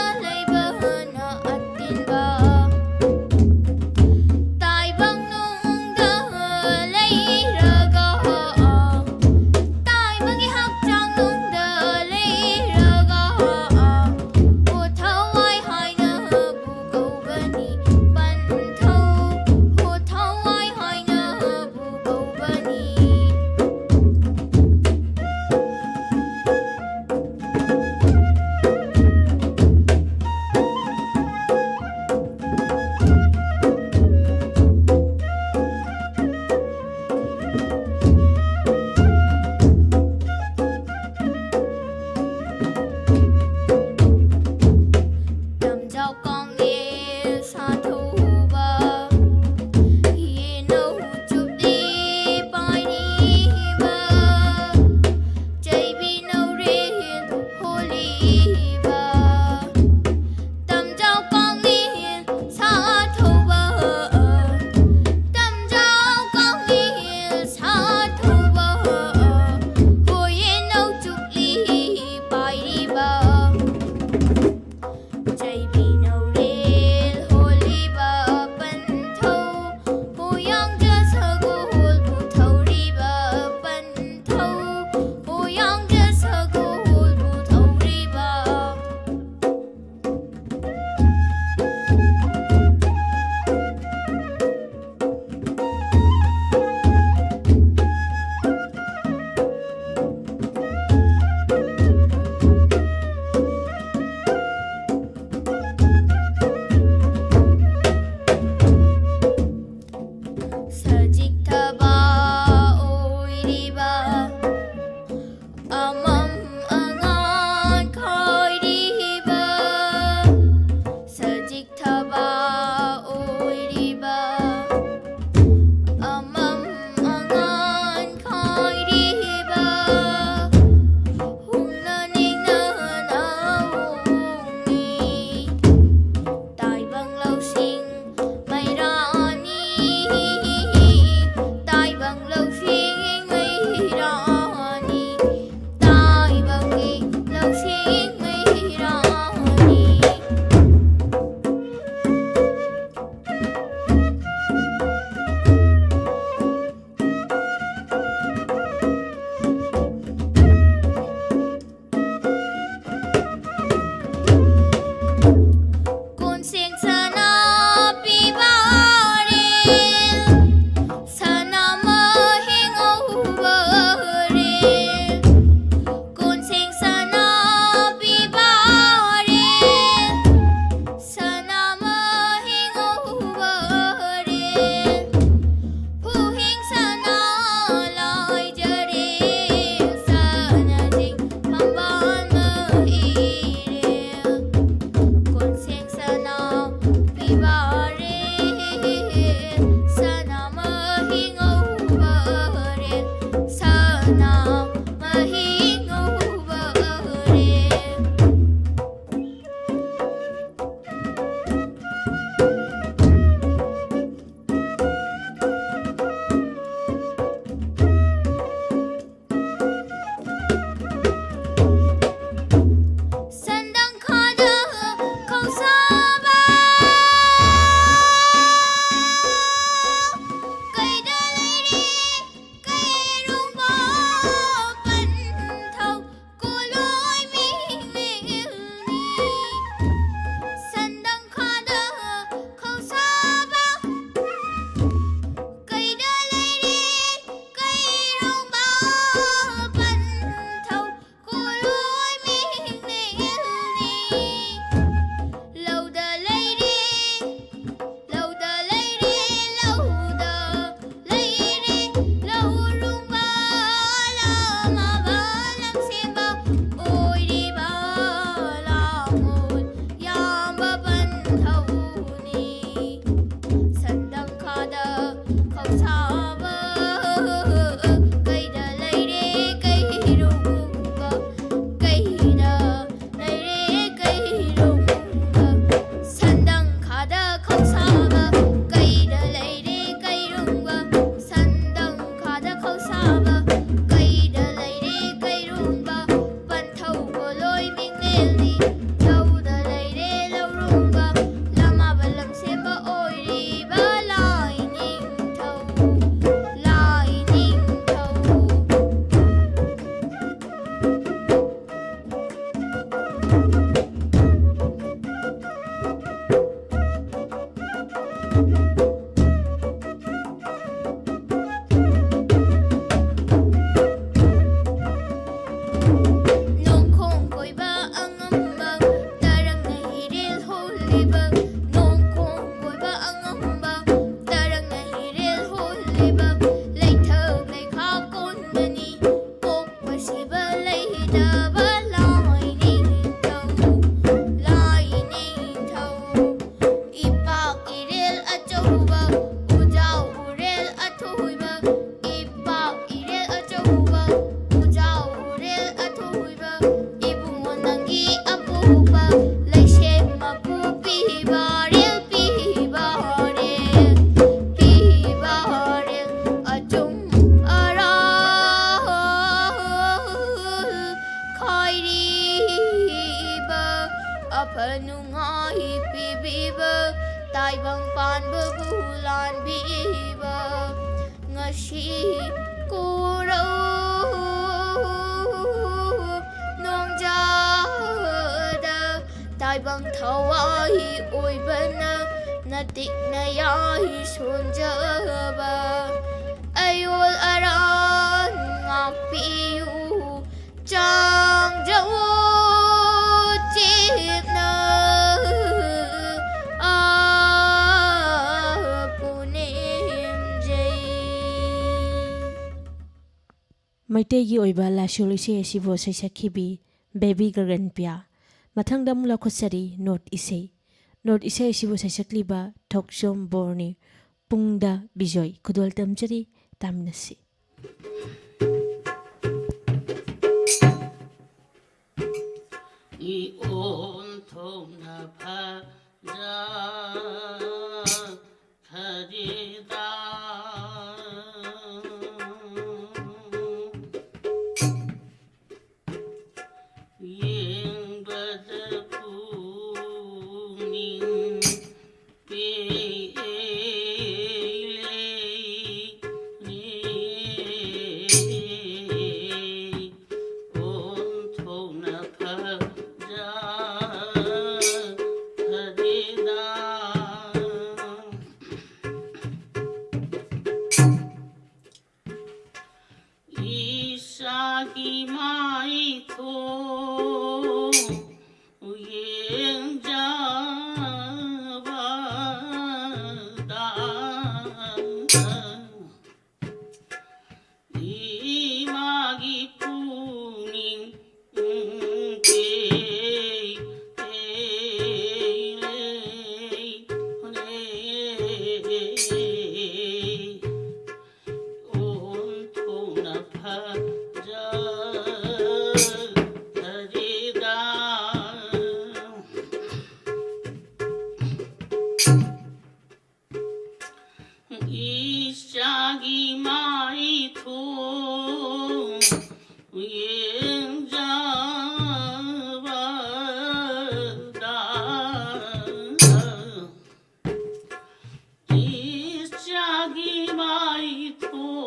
ꯁꯤ ꯀꯣꯔꯧ ꯅꯣꯡꯖꯥꯗ ꯇꯥꯏꯕꯪ ꯊꯋꯥꯏ ꯑꯣꯏꯕꯅ ꯅꯇꯤꯛ ꯅꯌꯥꯏ ꯁꯣꯟꯖꯕ ꯑꯌꯣꯜ ꯑꯔꯥꯟ ꯉꯥꯛꯄꯤꯌꯨ꯫ ꯆꯥꯡꯖꯧ ꯆꯦꯛꯅ ꯑꯥ ꯄꯨꯅꯦꯝꯖꯩ꯫ ꯃꯩꯇꯩꯒꯤ ꯑꯣꯏꯕ ꯂꯥꯏꯁꯣꯜ ꯏꯁꯩ ꯑꯁꯤꯕꯨ ꯁꯩꯁꯛꯈꯤꯕꯤ ꯕꯦꯕꯤ ꯒꯒꯟꯄ꯭ꯌꯥ꯫ ꯃꯊꯪꯗ ꯑꯃꯨꯛ ꯂꯧꯈꯠꯆꯔꯤ ꯅꯣꯠ ꯏꯁꯩ꯫ ꯅꯣꯠ ꯏꯁꯩ ꯑꯁꯤꯕꯨ ꯁꯩꯁꯛꯂꯤꯕ ꯊꯣꯛꯆꯣꯝ ꯕꯣꯔꯅꯤ꯫ ꯄꯨꯡꯗ ꯕꯤꯖꯣꯏ꯫ ꯈꯨꯗꯣꯜ ꯇꯝꯖꯔꯤ, ꯇꯥꯃꯤꯟꯅꯁꯤ꯫ ꯏ ꯑꯣꯟꯊꯣꯛꯅ ꯐꯖ ꯐꯔꯦꯗ꯫ ꯌꯦꯡꯕꯗ ꯄꯨꯛꯅꯤꯡ ꯄꯦꯜꯂꯦ꯫ ꯑꯣꯟꯊꯣꯛꯅ ꯐꯖ ꯐꯔꯦꯗ꯫ ꯏꯁꯥꯒꯤ ꯃꯥꯏꯊꯣꯡ ꯌꯦꯡꯖꯕꯗ ꯏꯃꯥꯒꯤ ꯄꯨꯛꯅꯤꯡ ꯄꯦꯜꯂꯦ꯫ ꯑꯣꯟꯊꯣꯛꯅ ꯐꯖꯔꯦꯗ꯫ ꯏꯆꯥꯒꯤ ꯃꯥꯏꯊꯣꯡ ꯌꯦꯡꯖꯕꯗ ꯏꯆꯥꯒꯤ ꯃꯥꯏꯊꯣꯡ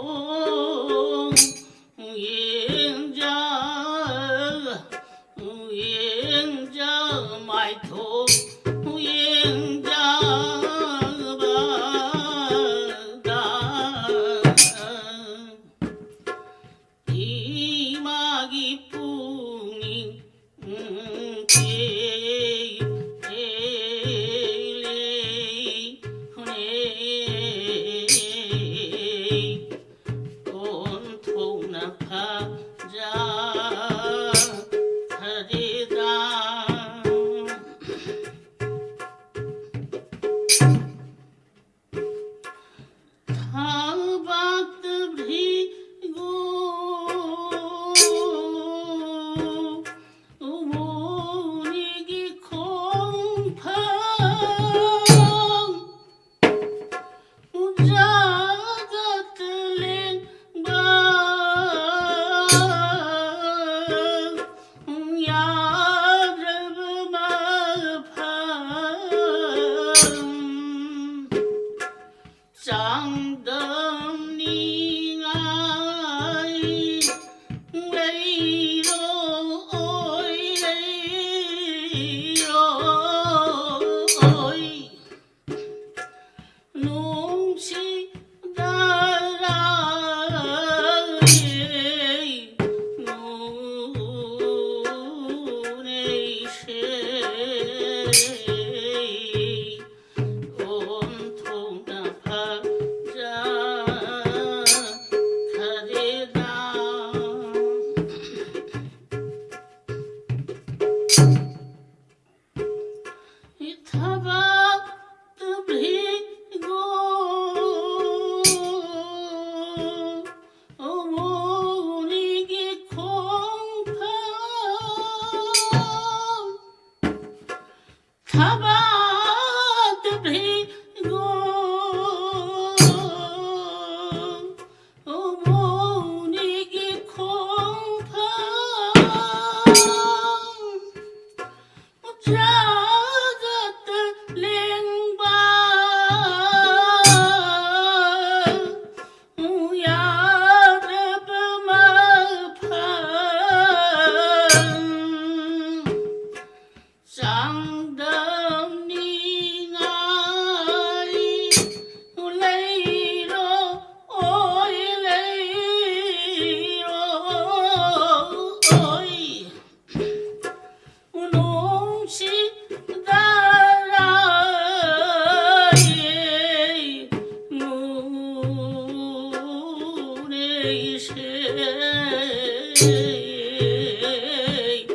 ꯏꯁꯩ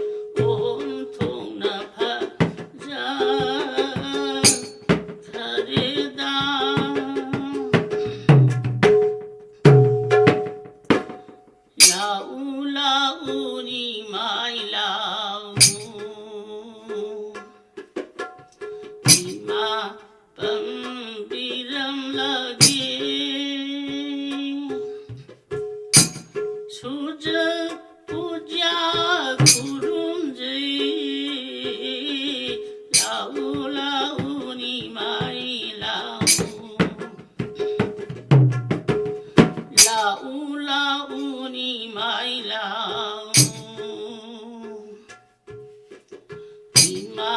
ꯑꯣꯟꯊꯣꯛꯅ ꯐꯖꯈ꯭ꯔꯦꯗ꯫ ꯂꯥꯛꯎ ꯂꯥꯛꯎ ꯅꯤꯃꯥꯏ ꯂꯥꯛꯎ꯫ ꯏꯃꯥ ꯄꯟꯕꯤꯔꯝꯂꯒꯦ꯫ ꯁꯨꯖ ꯄꯨꯖꯥ ꯈꯨꯔꯨꯝꯖꯩ꯫ ꯂꯥꯛꯎ ꯂꯥꯛꯎ ꯅꯤꯃꯥꯏ ꯂꯥꯛꯎ꯫ ꯂꯥꯛꯎ ꯂꯥꯛꯎ ꯅꯤꯃꯥꯏ ꯂꯥꯛꯎ꯫ ꯏꯃꯥ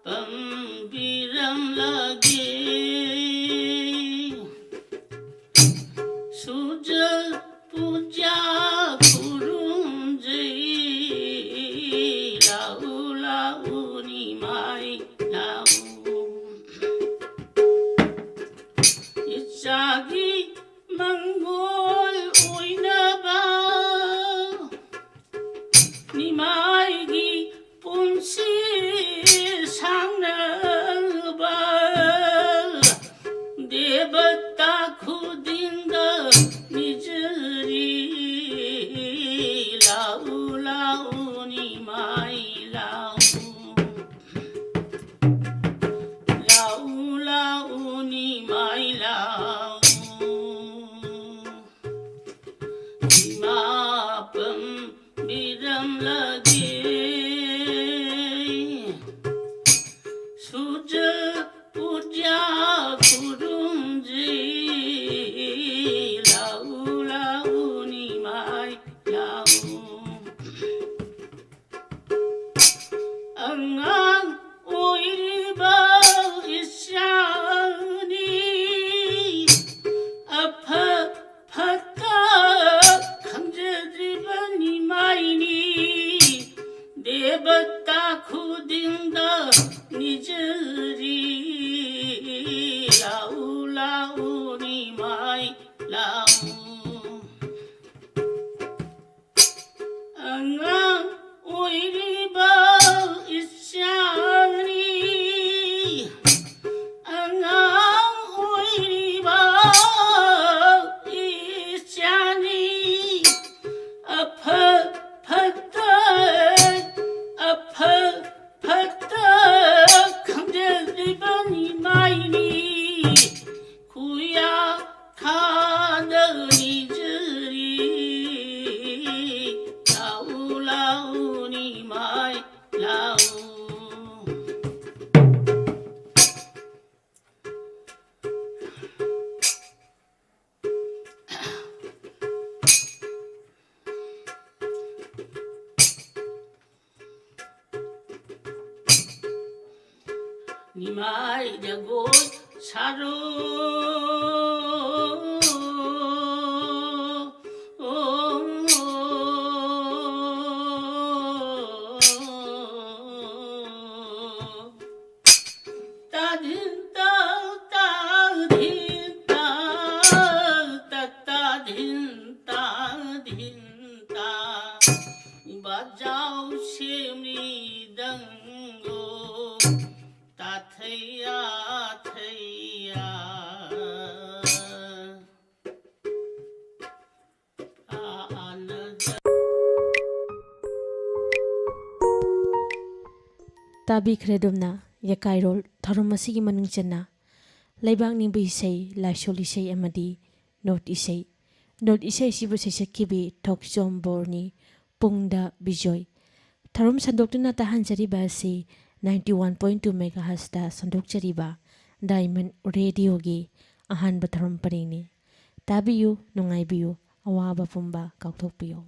ꯄꯟꯕꯤꯔꯝꯂꯒꯦ꯫ ꯁꯨꯖ ꯄꯨꯖꯥ ꯈꯨꯔꯨꯝꯖꯩ꯫ ꯂꯥꯛꯎ ꯂꯥꯛꯎ ꯅꯤꯃꯥꯏ ꯂꯥꯛꯎ꯫ ꯏꯆꯥꯒꯤ ꯃꯪꯒꯣꯜ ꯑꯣꯏꯅꯕ ꯅꯤꯃꯥꯏꯒꯤ ꯄꯨꯟꯁꯤ ꯁꯥꯡꯅꯕ ꯗꯦꯕꯇꯥ ꯈꯨꯗꯤꯡꯗ ꯅꯤꯖꯔꯤ꯫ ꯂꯥꯛꯎ ꯂꯥꯛꯎ ꯅꯤꯃꯥꯏ ꯂꯥꯛꯎ꯫ ꯂꯥꯛꯎ ꯂꯥꯛꯎ ꯅꯤꯃꯥꯏ ꯂꯥꯛꯎ꯫ ꯏꯃꯥ ꯄꯟꯕꯤꯔꯝꯂꯒꯦ꯫ ꯁꯨꯖ ꯄꯨꯖꯥ ꯈꯨꯔꯨꯝꯖꯩ꯫ ꯂꯥꯛꯎ ꯂꯥꯛꯎ ꯅꯤꯃꯥꯏ ꯂꯥꯛꯎ꯫ ꯑꯉꯥꯡ ꯑꯣꯏꯔꯤꯕ ꯏꯆꯥꯅꯤ꯫ ꯑꯐ ꯐꯠꯇ ꯈꯪꯖꯗ꯭ꯔꯤꯕ ꯅꯤꯃꯥꯏꯅꯤ꯫ ꯏꯃꯥꯏ ꯖꯒꯣꯏ ꯁꯥꯔꯣ꯫ ꯇꯥ ꯙꯤꯟ ꯇꯥ ꯇꯥ ꯙꯤꯟ ꯇꯥ ꯇꯥ ꯇꯥ ꯙꯤꯟ ꯇꯥ ꯙꯤꯟ ꯇꯥ ꯕꯖꯥꯎ ꯁꯦ ꯃ꯭ꯔꯤꯗꯪꯒꯣ ꯇꯥ ꯊꯩꯌꯥ ꯊꯩꯌꯥ꯫ ꯇꯥꯕꯤꯈ꯭ꯔꯦ ꯑꯗꯣꯝꯅ ꯌꯥꯀꯥꯏꯔꯣꯜ ꯊꯧꯔꯝ ꯑꯁꯤꯒꯤ ꯃꯅꯨꯡ ꯆꯟꯅ ꯂꯩꯕꯥꯛ ꯅꯤꯡꯕ ꯏꯁꯩ, ꯂꯥꯏꯁꯣꯜ ꯏꯁꯩ ꯑꯃꯗꯤ ꯅꯣꯠ ꯏꯁꯩ꯫ ꯅꯣꯠ ꯏꯁꯩ ꯑꯁꯤꯕꯨ ꯁꯩꯁꯛꯈꯤꯕꯤ ꯊꯣꯛꯆꯣꯝ ꯕꯣꯔꯅꯤ, ꯄꯨꯡꯗ ꯕꯤꯖꯣꯏ꯫ ꯊꯧꯔꯝ ꯁꯟꯗꯣꯛꯇꯨꯅ ꯇꯥꯍꯟꯖꯔꯤꯕ ꯑꯁꯤ ninety one point two megahertzꯇ ꯁꯟꯗꯣꯛꯆꯔꯤꯕ Diamond Radioꯒꯤ ꯑꯍꯥꯟꯕ ꯊꯧꯔꯝ ꯄꯔꯤꯡꯅꯤ꯫ ꯇꯥꯕꯤꯌꯨ, ꯅꯨꯡꯉꯥꯏꯕꯤꯌꯨ, ꯑꯋꯥꯕ ꯄꯨꯝꯕ ꯀꯥꯎꯊꯣꯛꯄꯤꯌꯨ꯫